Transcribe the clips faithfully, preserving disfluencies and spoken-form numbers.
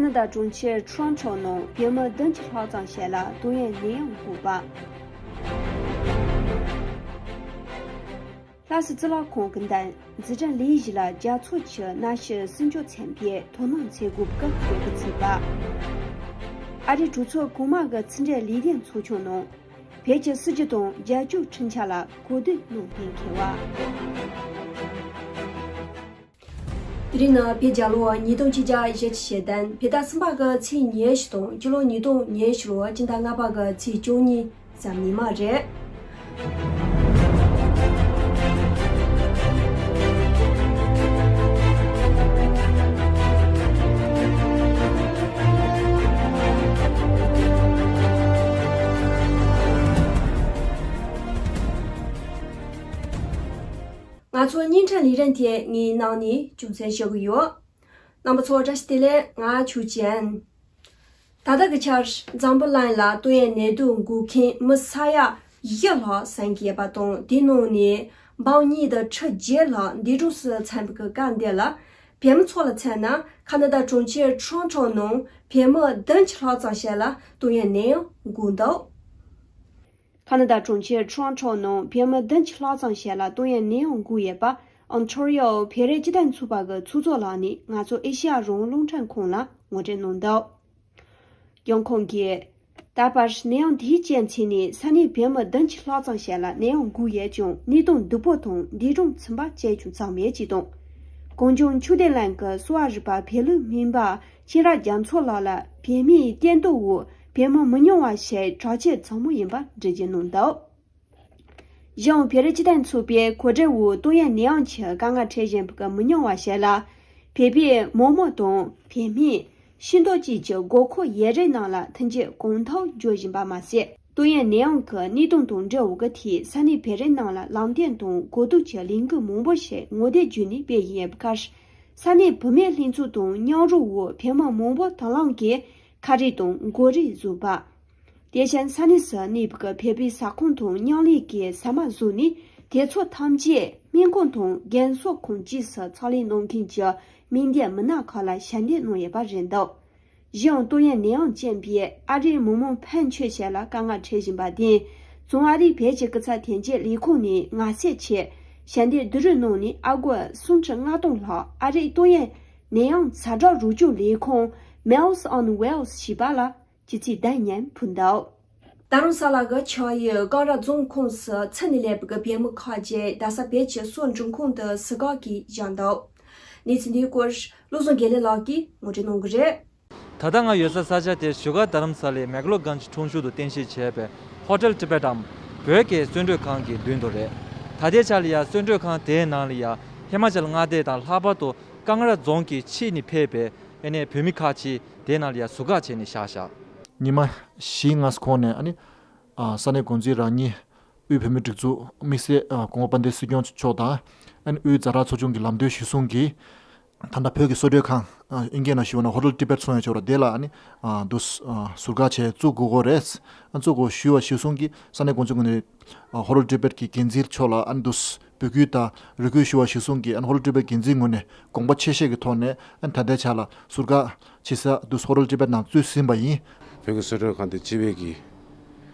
ཁ་ན་ཌ་གྲོང་ཁྱེར་ཁྲོན་ཁྲོ་ནང་བོད་མི་བདུན་གྱི་ལྷག་ཙམ་ཞིག་ལ་ཏོག་དབྱིབས་ནད་ཡམས་འགོས་པ། ལྷ་ས་གཙུག་ལག་ཁང་གི་མདུན་འཛིན་གྲྭ་ལས་གཞི་ལ་རྒྱ་མཚོ་གི་གནམ་གཤིས་སྲིད་འབྱོར་ཚན་པས་དོ་སྣང་བྱེད་དགོས་པའི་གཏན་འཁེལ་བ། ཨ་རིའི་གྲོས་ཚོགས་གོང་མ་གི་ཕྱི་འབྲེལ་ལས་དོན་ཚོགས་ཆུང་ནང་བོད་ཀྱི་སྲིད་ཇུས་དང་རྒྱལ་སྤྱིའི་ཁྲིམས་འཆར་ལ་གོ་བསྡུར་གནང་གཏན་འཁེལ་བ། དེ་རིང་ནི་བོད་རྒྱལ་ལོ་ཉིས་སྟོང་ཆིག་བརྒྱ་ཞེ་གཅིག་ཞེ་བདུན། བོད་ཟླ་གསུམ་པ་གི་ཚེས་ཉེར་བཞི་དང་སྤྱི་ལོ་ཉིས་སྟོང་ཉེར་བཞི་ལོ་སྤྱི་ཟླ་ལྔ་པ་གི་ཚེས་བཅུ་གཉིས་གཟའ་ཉི་མ་རེད། ང་ཚོ་བརྙན་འཕྲིན་ལས་རིམ་དེ་ངའི་ནང་ནས་རྒྱུན་འཛིན་ཞུ་གི་ཡོད། རྣམ་པ་ཚོ་བཀྲ་ཤིས་བདེ་ལེགས། ང་ཆོས་ཅན། ད་ལྟ་གི་ཆར་འཛམ་བུ་གླིང་ལ་ཏོག་དབྱིབས་ནད་དུག་འགོས་མཁན་མི་ས་ཡ་བཞི་ལྷག་ཟིན་གྱི་ཡོད་པ་དང་། དེའི་ནང་ནས་འབུམ་གཉིས་དང་ཁྲི་བརྒྱད་ལྷག་འདས་གྲོངས་སུ་ཕྱིན་པའི་སྐབས་འདི་ལ། བོད་མི་ཚོ་ལ་མཚོན་ན་ཁ་ན་ཌ་གྲོང་ཁྱེར་ཁྲོན་ཁྲོ་ནང་བོད་མི་བདུན་གྱི་ལྷག་ཙམ་ཞིག་ལ་ཏོག་དབྱིབས་ནད་ཡམས་འགོས་འདུག་ཁ་ན་ཌ་གྲོང་ཁྱེར་ཁྲོན་ཁྲོ་ནང་བོད་མི་བདུན་གྱི་ལྷག་ཙམ་ཞིག་ལ་ཏོག་དབྱིབས་ནད་ཡམས་འགོས་ཡོད་པ་ཨོན་ཊ་རི་ཡོ་བོད་རིགས་སྤྱི་མཐུན་ཚོགས་པ་གི་ཚོགས་གཙོ་ལགས་ནས་ང་ཚོ་ཨེ་ཤེ་ཡ་རང་དབང་རླུང་འཕྲིན་ཁང་ལ་ངོ་སྤྲོད་གནང་འདུག་ཡང་ཁོང་གིས། ད་བར་ནད་ཡམས་དེའི་རྐྱེན་བྱས་ནས་ས་གནས་བོད་མི་བདུན་གྱི་ལྷག་ཙམ་ཞིག་ལ་ནད་ཡམས་འགོས་ཡོད་ཀྱང་། ནད་དུག་སྡུག་པོ་དང་འདས་གྲོངས་ཕྱིན་པ་བཅས་ཀྱང་ཙམ་མེད་ཅེས་དང་། གངས་ལྗོངས་ཆོས་ལྡན་གླིང་གི་གསོ་བ་རིག་པ་བོད་ལུགས་སྨན་པ་མཁྱེན་རབ་རྒྱ་མཚོ་ལགས་ལ་བོད་མིའི་བསྟེན་གཏུག་འོག་བོད་མི་མི་ཉུང་བ་ཞིག་དྲག་སྐྱེད་ཚང་མ་ཡིན་པ་འགྲེལ་བརྗོད་གནང་འདུག་གཞན་བོད་རིགས་སྤྱི་མཐུན་ཚོགས་པས་གོ་སྒྲིག་འོག་ཏོག་དབྱིབས་ནད་ཡམས་ཀྱི་དཀའ་ངལ་འཕྲད་བཞིན་པའི་མི་ཉུང་བ་ཞིག་ལ། བོད་པའི་མི་མང་དང་བོད་མིས་ཤིན་ཏུ་ཅིག་གི་དགོས་མཁོ་ཡོད་རིགས་རྣམས་ལ་མཐུན་རྐྱེན་གང་ཐུབ་སྦྱོར་བཞིན་པ་མ་ཟད། ཏོག་དབྱིབས་ནད་ཡམས་ཀྱི་གནད་དོན་དང་འབྲེལ་བའི་ཐད་ས་གནས་བོད་རིགས་རྣམས་ལ་ལམ་སྟོན་དང་གོ་བསྡུར་གྱི་ལས་འགུལ་མང་པོ་ཞིག་ངོ་དེབ་བརྒྱུད་ནས་སྤེལ་བཞིན་ཡོད་པའི་ཁར། ས་གནས་བུད་མེད་ལྷན་ཚོགས་དང་མཉམ་རུབ་འོག་བོད་མི་མང་པོ་དང་བླངས་ཀྱིས་ཁ་རས་དང་མགོ་རས་བཟོས་པ། དེ་བཞིན་ས་གནས་སུ་གནས་པའི་བོད་པའི་ཟ་ཁང་དང་མཉམ་ལས་ཀྱི་ཟ་མ་བཟོས་ནས། དེ་ཚོ་ཐམས་ཅད་སྨན་ཁང་དང་རྒན་གསོ་ཁང་བཅས་སུ་ཕྱག་ལས་གནང་མཁན་གྱི་སྨན་ལྡན་མི་སྣ་ཁག་ལ་ཞལ་འདེབས་གནང་ཡོད་པ་རེད་འདུག་གཞན་ཡང་ཏོག་དབྱིབས་ནད་ཡམས་རྐྱེན་པས་ཨ་རིའི་མི་མང་ཕལ་ཆེར་ཞིག་ལ་དཀའ་ངལ་འཕྲད་བཞིན་པར་བརྟེན། བྱང་ཨ་རིའི་བོད་ཀྱི་སྐུ་ཚབ་དོན་གཅོད་ལས་ཁུངས་ནས་ངལ་གསོའི་ཆེད་ཞལ་འདེབས་བསྡུ་རུབ་གནང་ནས། ཨ་སྒོར་སུམ་ཁྲི་ལྔ་སྟོང་ལྷག་ཨ་རིའི་ཏོག་དབྱིབས་ནད་ཡམས་ཛ་དྲག་རོགས་སྐྱོབ་ལས་ཁང་Meals on Wheels ཞེས་པ་ལ་ཇི་སྲིད་ཟླ་ཉིན་ཕུལ་འདུག་ད་རུང་ས་ལ་གི་ཆགས་ཡུལ་ཀང་ར་རྫོང་ཁོངས་སུ་འཚོ་གནས་ལས་པའི་བོད་མི་ཁག་ཅིག་རྡ་ས་བོད་ཀྱི་སོག་འགྲེམས་ཁང་དུ་ཟུར་བཀག་གིས་བཞག་འདུག་གནས་ཚུལ་འདིའི་སྐོར་བློ་བཟང་དགེ་ལེགས་ལགས་ཀྱིས་ངོ་སྤྲོད་གནང་གི་རེད། ད་ལྟ་ང་ཡོད་ས་ས་ཆ་དེ་བཞུགས་སྒར་རྡ་རམ་ས་ལའི་མེག་ལོ་གྷན་ཇི་ཁྲོམ་གཞུང་དུ་རྟེན་གཞི་བྱས་པའི་ཧོ་ཊེལ་ཊི་བེཊ་འམ་བོད་ཀྱི་གསོལ་མགྲོན་ཁང་གི་མདུན་དུ་རེད། ད་ལྟའི་ཆ་ལ་ཡ་གསོལ་མགྲོན་ཁང་དེའི་ནང་ལ་ཡ་ཧི་མ་ཅལ་མངའ་སྡེ་དང་ལྷག་པར་དུ་ཀང་ར་རྫོང་གི་ཕྱི་ནས་ཕེབས་པའི་ཨ་ནི་བོད་མི་ཁག་ཅིག་དེའི་ནང་ལ་ཡ་ཟུར་བཀག་བྱས་ནས་བཞག་བཞག་ཉི་མ་བཞི་ལྔ་གོང་ནས་ཨ་ནི་ཨ་ས་གནས་འགོ་འཛིན་རང་ཉིད། དབུས་བོད་མིའི་སྒྲིག་འཛུགས་དམིགས་བསལ་ཨ་སྐུ་ངོ་དཔལ་ལྡན་སྲིད་སྐྱོང་མཆོག་དང་། ཨ་ནི་དབུས་ཛ་དྲག་ཚོགས་ཆུང་གི་ལམ་སྟོན་གཞིར་བཟུང་གིས། ད་ལྟ་བོད་ཀྱི་གསོལ་མགྲོན་ཁང་། ཨ་ཨིན་སྐད་ནང་ཞུས་པ་ན་ཧོ་ཊེལ་ཊི་བེཊ་གསུང་ཡ་ཆོག་ར་དེ་ལ་ཨ་ནི་ཨ་འདུག་སེ་ཨ་ཟུར་བཀག་བྱས་བཙུགས་དགོས་ཀྱི་རེད། ཨ་བཙུགས་དགོས་ཞུས་པ་གཞིར་བཟུང་གིས་ས་གནས་འགོ་འཛིན་ངོས་ནས་ཨ་ཧོ་ཊེལ་ཊི་བེཊ་ཀྱི་འགན་འཛིན་མཆོག་ལ་ཨ་ནི་འདུག་སེ་འབོད་སྐུལ་དང་རེ་སྐུལ་ཞུས་པ་གཞིར་བཟུང་གིས་ཨ་ནི་ཧོ་ཊེལ་ཊི་བེཊ་འགན་འཛིན་ངོས་ནས་དགོངས་པ་ཆེ་བཞེས་ཀྱི་ཐོག་ནས་ཨ་ནི་ད་ལྟའི་ཆ་ལ་ཟུར་བཀག་བྱེད་ས་འདུག་སེ་ཧོ་ཊེལ་ཊི་བེཊ་ནང་བཙུགས་ཟིན་པ་ཡིན། བོད་ཀྱི་གསོལ་མགྲོན་ཁང་དེ་སྤྱི་པའི་གི་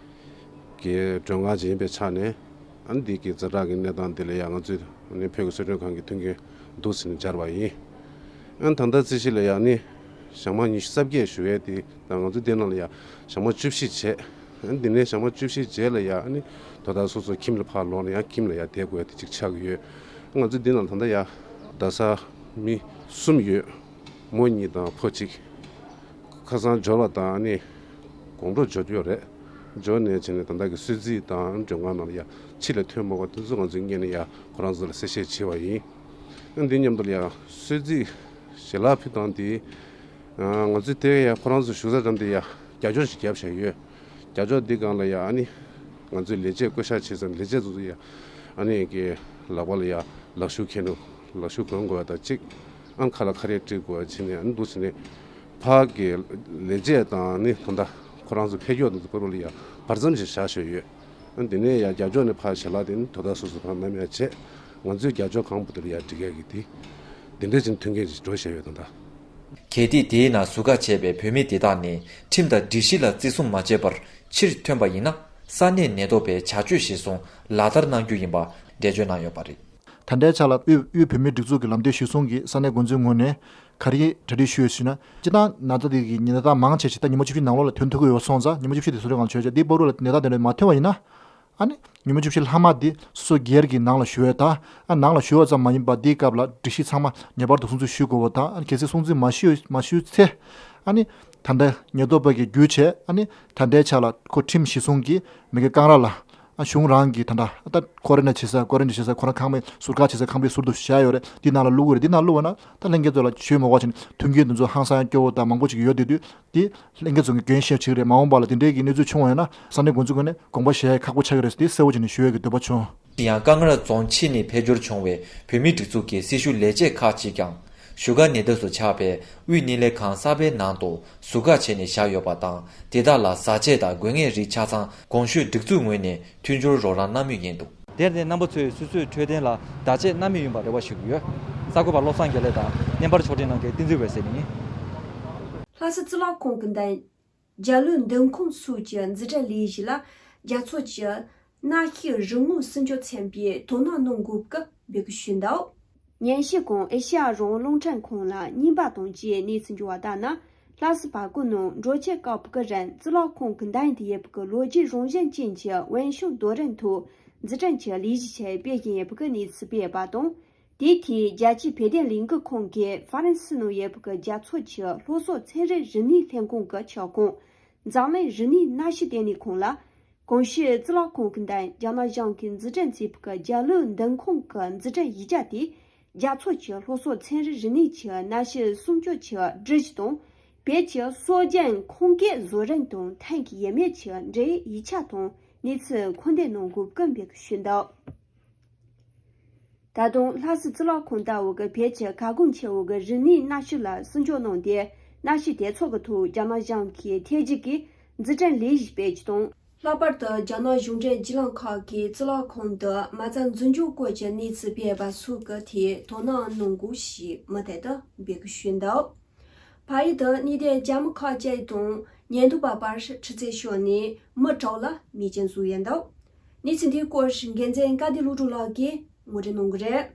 གི་མགྲོན་ཁང་ཅིག་ཡིན་པའི་ཆ་ནས། ཨ་ནི་འདི་གི་ཛ་དྲག་གི་གནས་སྟངས་འདི་ལ་ཡང་ང་ཚོས་ཨ་ནི་བོད་ཀྱི་གསོལ་མགྲོན་ཁང་གི་མཐུན་རྐྱེན་འདུག་ཟེར་ནས་སྦྱར་བ་ཡིན། ཨ་ནི་ད་ལྟ་རྩིས་གཞི་ལ་ཡང་ནི་ཞག་མ་ཉི་ཤུ་རྩ་བརྒྱད་ཞུ་ཡས་དེ་དང་། ང་ཚོ་འདི་ནང་ལ་ཡང་ཞག་མ་བཅུ་བཞི་བྱས། ཨ་ནི་འདི་ནས་ཞག་མ་བཅུ་བཞི་རྗེས་ལ་ཡང་ཨ་ནི་དོ་བདག་སོ་སོ་ཁྱིམ་ལ་ཕར་ལོག་ནས་ཡང་ཁྱིམ་ལ་ཡང་བསྡད་དགོས་ཡ་དེ་ཅིག་ཆགས་ཀྱི་ཡོད། ང་ཚོ་འདི་ནང་ད་ལྟ་ཡང་རྡ་ས་མི་གསུམ་ཡོད། མོ་གཉིས་དང་ཕོ་གཅིག་ཁ་སང་འབྱོར་བ་དང་ཨ་ནི་དགོང་དྲོ་འབྱོར་ཡོད་རེད། འབྱོར་ནས་བྱས་ནས་ད་ལྟ་གི་གསོལ་ཚིགས་དང་མགྲོན་ཁང་ནང་ལ་ཡ་ཕྱི་ལ་ཐོན་མ་དགོས་དེ་ཚོ་ང་ཚོའི་སྔོན་ནས་ཡ་ཁོ་རང་ཚོ་ལ་གསལ་བཤད་བྱས་པ་ཡིན། ཨ་འདི་མཉམ་དུ་ལ་ཡ་གསོལ་ཚིགས་ཞལ་ལག་ཕུལ་སྟངས་དེ་ང་ཚོས་དེ་ཡ་ཁོ་རང་ཚོ་བཞུགས་ས་འགྲམ་དེ་ཡ་རྒྱ་ཅོག་ཅིག་བརྒྱབ་བཞག་ཡོད། རྒྱ་ཅོག་འདི་སྒང་ལ་ཡ་ཨ་ནི་ང་ཚོས་ལས་བྱེད་བསྐོ་བཞག་བྱས་ཙང་ལས་བྱེད་ཚོ་ཚོ་ཡ་ཨ་ནི་གི་ལག་པ་ལ་ཡ་ལག་ཤུབས་འཁྱེར་འདུག་ལག་ཤུབས་གོན་དགོས་པ་དང་གཅིག་ཨ་ཁ་ལ་ཁ་རས་དཀྲིས་དགོས་པ་བྱས་ནས་ཨ་ནི་འདུག་བྱས་ནས་ཕར་གི་ལས་བྱེད་དང་ནི་ད་ལྟ་ཁོ་རང་ཚོ་ཕེབས་ཡོད་དང་ཚོ་བར་ལ་ཡ་བར་མཚམས་ཤིག་བཞག་བཞག་ཡོད། ཨ་འདི་ནས་ཡ་རྒྱ་ཅོག་ནས་ཕར་ཞལ་ལག་དེ་ནི་དོ་བདག་སོ་སོ་ཕར་བསྣམས་ཡ་བྱས། ང་ཚོའི་རྒྱ་ཅོག་གང་པོ་དེ་ལ་ཡ་སྒྲིག་ཡ་གི་དེ་འདི་འདྲ་ཅིག་མཐུན་རྐྱེན་ཅིག་འགྲོ་བཞག་ཡོད་ད་ལྟ། གལ་ཏེ་དེའི་ནང་ཟུར་བཀག་བྱས་པའི་བོད་མི་དེ་དག་ནི་ཁྲིམས་དང་སྒྲིག་གཞི་ལ་བརྩི་སྲུང་མ་བྱས་པར་ཕྱིར་ཐོན་པ་ཡིན་ན། ས་གནས་ནད་ཐོག་པས་བྱ་སྤྱོད་གཞིར་བཟུང་ལག་བསྟར་གནང་རྒྱུ་ཡིན་པ་འགྲེལ་བརྗོད་གནང་ཡོད་པ་རེད། ད་ལྟའི་ཆ་ལ་དབུས་དབུས་བོད་མིའི་སྒྲིག་འཛུགས་ཀྱི་ལམ་སྟོན་གཞིར་བཟུང་གིས་ས་གནས་འགོ་འཛིན་ངོས་ནས་ག་རེ་གྲ་སྒྲིག་ཞུས་ཡོད་ཟེར་ན། སྤྱིར་བཏང་ན་ཚ་དེ་གི་ཉེན་བརྡ་མང་ཆེ་ཞིག་ད་ཉི་མ་བཅུ་བཞི་ནང་ལོགས་ལ་ཐོན་ཐུབ་ཀྱི་ཡོད་སོང་ཙང་། ཉི་མ་བཅུ་བཞི་དེ་ཚོ་རེ་གང་བྱོས་བྱས་འདི་བར་དུ་ལ་ཉེན་བརྡ་དེ་འདྲ་མ་ཐོན་པ་ཡིན་ན། ཨ་ནི་ཉི་མ་བཅུ་བཞི་ལྷག་མ་འདི་སོ་སོ་སྒེར་གྱི་ནང་ལ་བཞུགས་ཡས་དང་། ཨ་ནང་ལ་བཞུགས་པ་ཙམ་མ་ཡིན་པར་འདིའི་སྐབས་ལ་སྒྲིག་གཞི་ཚང་མ་ངེས་པར་དུ་སྲུང་བརྩི་ཞུ་དགོས་པ་དང་། ཨ་ནི་གལ་སྲིད་སྲུང་བརྩི་མ་ཞུས་མ་ཞུས་ཚེ། ཨ་ནི་ད་ལྟ་ཉེན་རྟོག་པ་གིས་བརྒྱུད་བྱས། ཨ་ནི་ད་ལྟའི་ཆ་ལ་ཁོ་ཁྲིམས་གཞིར་བཟུང་གིས་མི་སྒེར་རྐང་ར་ལ། ཨ་གཞུང་རང་གི་ད་ལྟ་ད་ཀོ་རན་ཊིན་བྱེད་ས་ཀོ་རན་ཊིན་བྱེད་ས་ཁོ་རང་ཁང་པའི་ཟུར་བཀག་བྱེད་ས་ཁང་པའི་ཟུར་དུ་བཞག་ཡོད་རེད། འདི་ནང་ལ་བླུག་གི་རེད། འདི་ནང་བླུག་པ་ན་ད་ལྷན་རྒྱས་ཚོ་ལ་ཞུས་མ་དགོས་པ་བྱས་ནས་མཐུན་རྐྱེན་དེ་ཚོ་ཧང་སང་སྐྱོ་བོ་དང་མང་པོ་ཅིག་ཡོད་དེ་དུས། དེ་ལྷན་རྒྱས་ཚོ་གིས་འགན་ཤེས་བྱེད་ཀྱི་རེད། མ་འོངས་པ་ལ་དེ་འདྲའི་གི་གནས་ཚུལ་བྱུང་བ་ཡིན་ན་ས་གནས་འགོ་འཛིན་ངོས་ནས་དགོངས་པ་བཞེས་ཡ་ཁག་པོ་ཆགས་ཀྱི་རེད་ཟེར་དེ་གསལ་བོ་བྱས་ནས་ཞུ་ཡ་གི་འདོད་པ་བྱུང་། དེ་ཡང་ཀང་ར་རྫོང་ཕྱི་ནས་ཕེབས་འབྱོར་བྱུང་བའི་བོད་མིའི་སྒྲིག་འཛུགས་ཀྱི་སྲི་ཞུ་ལས་བྱེད་ཁག་ཅིག་ཀྱང་བཞུགས་སྒར་ནེ་ཏོ་སུ་ཆགས་པའི་དབུས་སྣེ་ལེན་ཁང་གསར་པའི་ནང་དུ་ཟུར་བཀག་བྱས་ནས་བཞག་ཡོད་པ་དང་། དེ་དག་ལ་བཟའ་ཆས་དང་དགོས་ངེས་རིགས་ཆ་ཚང་གོང་ཞུས་སྒྲིག་འཛུགས་ངོས་ནས་མཐུན་སྦྱོར་རོགས་རམ་གནང་མུས་ཡིན་འདུག། དེར་བརྟེན་རྣམ་པ་ཚོས་སོ་སོའི་འཕྲོད་བསྟེན་ལ་བདག་གཅེས་གནང་མུས་ཡིན་པར་རེ་བ་ཞུ་གི་ཡོད། གསར་འགོད་པ་བློ་བཟང་དགེ་ལེགས་དང་བརྙན་པར་ཕྱོགས་སྒྲིག་གནང་མཁན་བསྟན་འཛིན་འོད་ཟེར་ཡིན། ལྷ་ས་གཙུག་ལག་ཁང་གི་མདུན། རྒྱ་ལོའི་མདུན་ཁང་སོགས་ཀྱི་འཛུགས་སྐྲུན་ལས་གཞི་ལ་རྒྱ་ཚོགས་ཀྱི་གནའ་ཤུལ་རིག་དངོས་སྲུང་སྐྱོབ་ཚན་པས་དོ་སྣང་གནང་དགོས་སྐོར་འབོད་སྐུལ་ཞུས་འདུག། ཉན་ཤེས་ཀུང་ཨེ་ཤ་ཡ་རང་དབང་རླུང་འཕྲིན་ཁང་ལ་རྙིང་པ་དང་བཅས་གནས་ཚུལ་འབྱོར་བ་ལྟར་ན། ལྷ་ས་བར་སྐོར་ནང་འགྲོ་ཆས་བཀག་པའི་རིང་གཙུག་ལག་ཁང་གི་མདུན་དུ་ཡོད་པའི་ལོ་རྒྱུས་རང་བཞིན་ཅན་གྱི་ཝན་ཤུང་རྡོ་རིང་ཐོག་འཛུགས་སྐྲུན་གྱི་ལས་གཞི་ཆེད་སྤེལ་བཞིན་ཡོད་པའི་གནས་ཚུལ་སྤེལ་བ་དང་། དེའི་ཐད་རྒྱལ་སྤྱིའི་བོད་དོན་ལས་འགུལ་ཁང་གིས་ཧྥ་རན་སི་ནང་ཡོད་པའི་རྒྱ་ཚོགས་ཀྱི་སློབ་གསོ་ཚན་རིག་རིག་གནས་ལྷན་ཁང་གི་ཁྱབ་ཁོངས་འཛམ་གླིང་རིག་གནས་གནའ་ཤུལ་ལྟེ་གནས་ཁང་ལ། གོང་ཞུས་གཙུག་ལག་ཁང་གི་མདུན་རྒྱ་ནག་གཞུང་གིས་འཛུགས་སྐྲུན་བྱས་པའི་རྒྱ་ལོའི་མདུན་ཁང་གི་འཛུགས་སྐྲུན་གཞི་རྒྱ་དེ། རྒྱ་ཚོགས་ཀྱི་སློབ་གསོ་ཚན་རིག་རིག་གནས་ཀྱི་གནའ་ཤུལ་སྲུང་སྐྱོབ་ཀྱི་སྒྲིག་གཞི་དང་། བོད་ཀྱི་སྲོལ་རྒྱུན་ཁང་སྐད་བཟོ་རིམ་དང་ཐོན་གྱི་ཡོད་མེད་ཀྱི་འབྲེལ་ཡོད་ཡིག་ཆ་དང་གནས་ཚུལ་མཁོ་འདོན་གནང་དགོས་སྐོར་འབོད་སྐུལ་ཞུས་འདུག། ད་དུང་ལྷ་སའི་གཙུག་ལག་ཁང་ལྟ་བུ་གི་བོད་ཀྱི་ཁ་སྐོང་ཆེ་བོ་གི་རིག་གནས་གནའ་ཤུལ་ལ་སྲུང་སྐྱོབ་གནང་སྟེ། གནའ་ཤུལ་དེ་ཚོ་གི་ཐོག་རྒྱ་ནག་གཞུང་གིས་ཐེལ་ཙེ་གི་འཛུགས་སྐྲུན་ལས་གཞི་སྤེལ་རྒྱུ་དང་། ལྷག་པར་དུ་རྒྱ་ནག་གཞུང་འབྲེལ་གྱི་ལམ་ཁག་གིས་གཙུག་ལག་ཁང་དུ་མ་རྩ་འཛིན་སྐྱོང་སྐོར་གྱི་གནས་ཚུལ་སྤེལ་བ་སོགས་ཀྱི་ཐད་དོ་སྣང་གནང་དགོས་ཞེས་མུ་མཐུད་དུ་འབོད་སྐུལ་ཞུས་འདུག། ཕ་ཡུལ་དུ་གནས་སྡོད་རྒྱ་མི་ཁག་ཅིག་དང་ཉེན་རྟོག་པ་བར་ཆུ་ཚོད་ཤོར་ནས་མི་དྲུག་ལ་རྨས་སྐྱོན་བཟོས་ཡོད་འདུག། གནས་ཚུལ་འདིའི་སྐོར་འགན་འཛིན་སྐལ་ལྡན་བློ་གྲོས་ལགས་ཀྱིས་ངོ་སྤྲོད་གནང་གི་རེད།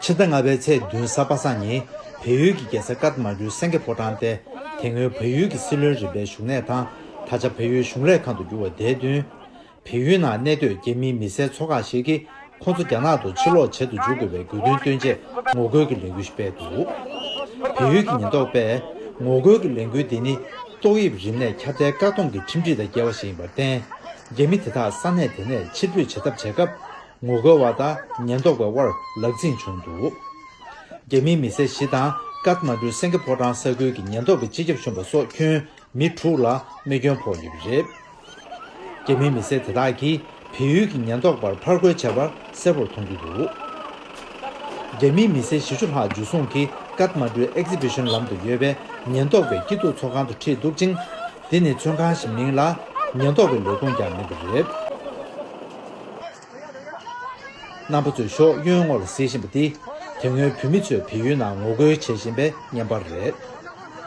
ཕྱི་ཟླ་ལྔ་པའི་ཚེས་བདུན་གཟའ་པ་སངས་ཉིན་བལ་ཡུལ་གྱི་རྒྱལ་ས་ཀཏ་མན་ཌུའི་སེང་གེ་ཕོ་བྲང་སྟེ། དེ་སྔོན་བལ་ཡུལ་གྱི་སྲིད་བློན་རིམ་པའི་བཞུགས་གནས་དང་། ད་ཆ་བལ་ཡུལ་གཞུང་ལས་ཁང་དུ་གྱུར་བ་དེའི་མདུན། བལ་ཡུལ་ནང་གནས་སྡོད་རྒྱ་མིའི་མི་སེར་ཚོ་ཁག་ཞིག་གིས་ཁོང་ཚོ་རྒྱ་ནག་ཏུ་ཕྱིར་ལོག་བྱེད་དུ་འཇུག་དགོས་པའི་དགོས་འདུན་བཏོན་ཆེད་ངོ་རྒོལ་གྱི་ལས་འགུལ་ཞིག་སྤེལ་འདུག། བལ་ཡུལ་གྱི་ཉེན་རྟོག་པས་ངོ་རྒོལ་གྱི་ལས་འགུལ་འདི་ནི་ཏོག་དབྱིབས་རིམས་ནད་ཁྱབ་གདལ་བཀག་སྡོམ་གྱི་ཁྲིམས་སྒྲིག་དང་འགལ་བ་ཞིག་ཡིན་པར་བརྟེན། རྒྱ་མི་དེ་དག་ས་གནས་དེ་ནས་ཕྱིར་འབུད་བྱེད་ཐབས་བྱེད་སྐབས། ངོ་རྒོལ་བ་དང་ཉེན་རྟོག་པའི་དབར་ལག་འཛིང་བྱུང་འདུག། རྒྱ་མིའི་མི་སེར་བཞི་དང་། ཀཏ་མན་ཌུ་སེང་གེ་ཕོ་བྲང་ས་ཁུལ་གྱི་ཉེན་རྟོག་པའི་སྤྱི་ཁྱབ་གཞོན་པ་སོགས་ཁྱོན་མི་དྲུག་ལ་རྨས་སྐྱོན་ཕོག་ཡོད་པ་རེད། རྒྱ་མིའི་མི་སེར་དེ་དག་གིས་བལ་ཡུལ་གྱི་ཉེན་རྟོག་པར་ཕར་རྒོལ་བྱས་པར་གསལ་པོར་མཐོང་རྒྱུ་འདུག། རྒྱ་མིའི་མི་སེར་བཞི་བཅུ་ལྷག་འཇུ་བཟུང་གིས་ཀཏ་མན་ཌུའི་ཨེག་ཛི་བི་ཤན་ལམ་དུ་ཡོད་པའི་ཉེན་རྟོག་པའི་སྐྱིད་སྡུག་ཚོགས་ཁང་དུ་ཁྲིད་འདུག་ཅིང་། འདི་ནི་བཙོན་ཁང་ཞིག་མིན་ལ། ཉེན་རྟོག་པའི་ལས་ཁུངས་ཀྱང་མིན་པ་རེད། རྣམ་པ་ཚོས་ཞོགས་གཡོན་ངོས་ལ་གཟིགས་བཞིན་པ་འདི། དེ་སྔོན་བོད་མི་ཚོས་བལ་ཡུལ་ནང་ངོ་རྒོལ་བྱེད་བཞིན་པའི་བརྙན་པར་རེད།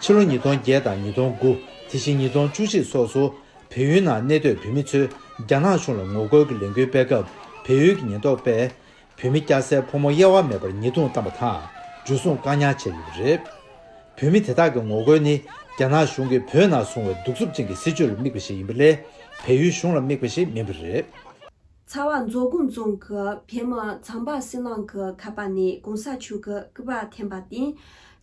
ཕྱི་ལོ་ཉིས་སྟོང་བརྒྱད་དང་ཉིས་སྟོང་དགུ། དེ་བཞིན་ཉིས་སྟོང་བཅུ་གཅིག་སོགས་སུ་བལ་ཡུལ་ནང་གནས་སྡོད་བོད་མི་ཚོས་རྒྱ་ནག་གཞུང་ལ་ངོ་རྒོལ་གྱི་ལས་འགུལ་སྤེལ་སྐབས། བལ་ཡུལ་གྱི་ཉེན་རྟོག་པས་བོད་མི་སྐྱ་སེར་ཕོ་མོ་དབྱེ་བ་མེད་པར་ཉེས་རྡུང་བཏང་བ་དང་། འཇུ་བཟུང་བཀག་ཉར་བྱས་ཡོད་པ་རེད། བོད་མི་དེ་དག་གི་ངོ་རྒོལ་ནི། རྒྱ་ནག་གཞུང་གིས་བོད་ནང་བཟུང་བའི་གདུག་རྩུབ་ཅན་གྱི་སྲིད་བྱུས་ལ་དམིགས་པ་ཞིག་ཡིན་པ་ལས། བལ་ཡུལ་གཞུང་ལ་དམིགས་པ་ཞིག་མིན་པ་རེད། ཚ་བ་མཛོ་སྒང་རྫོང་གི་བོད་མི་ཚངས་པ་བསོད་ནམས་ཀྱི་ཁ་པར་ནས་གོང་ས་མཆོག་གི་སྐུ་པར་འཐེན་པར་བརྟེན།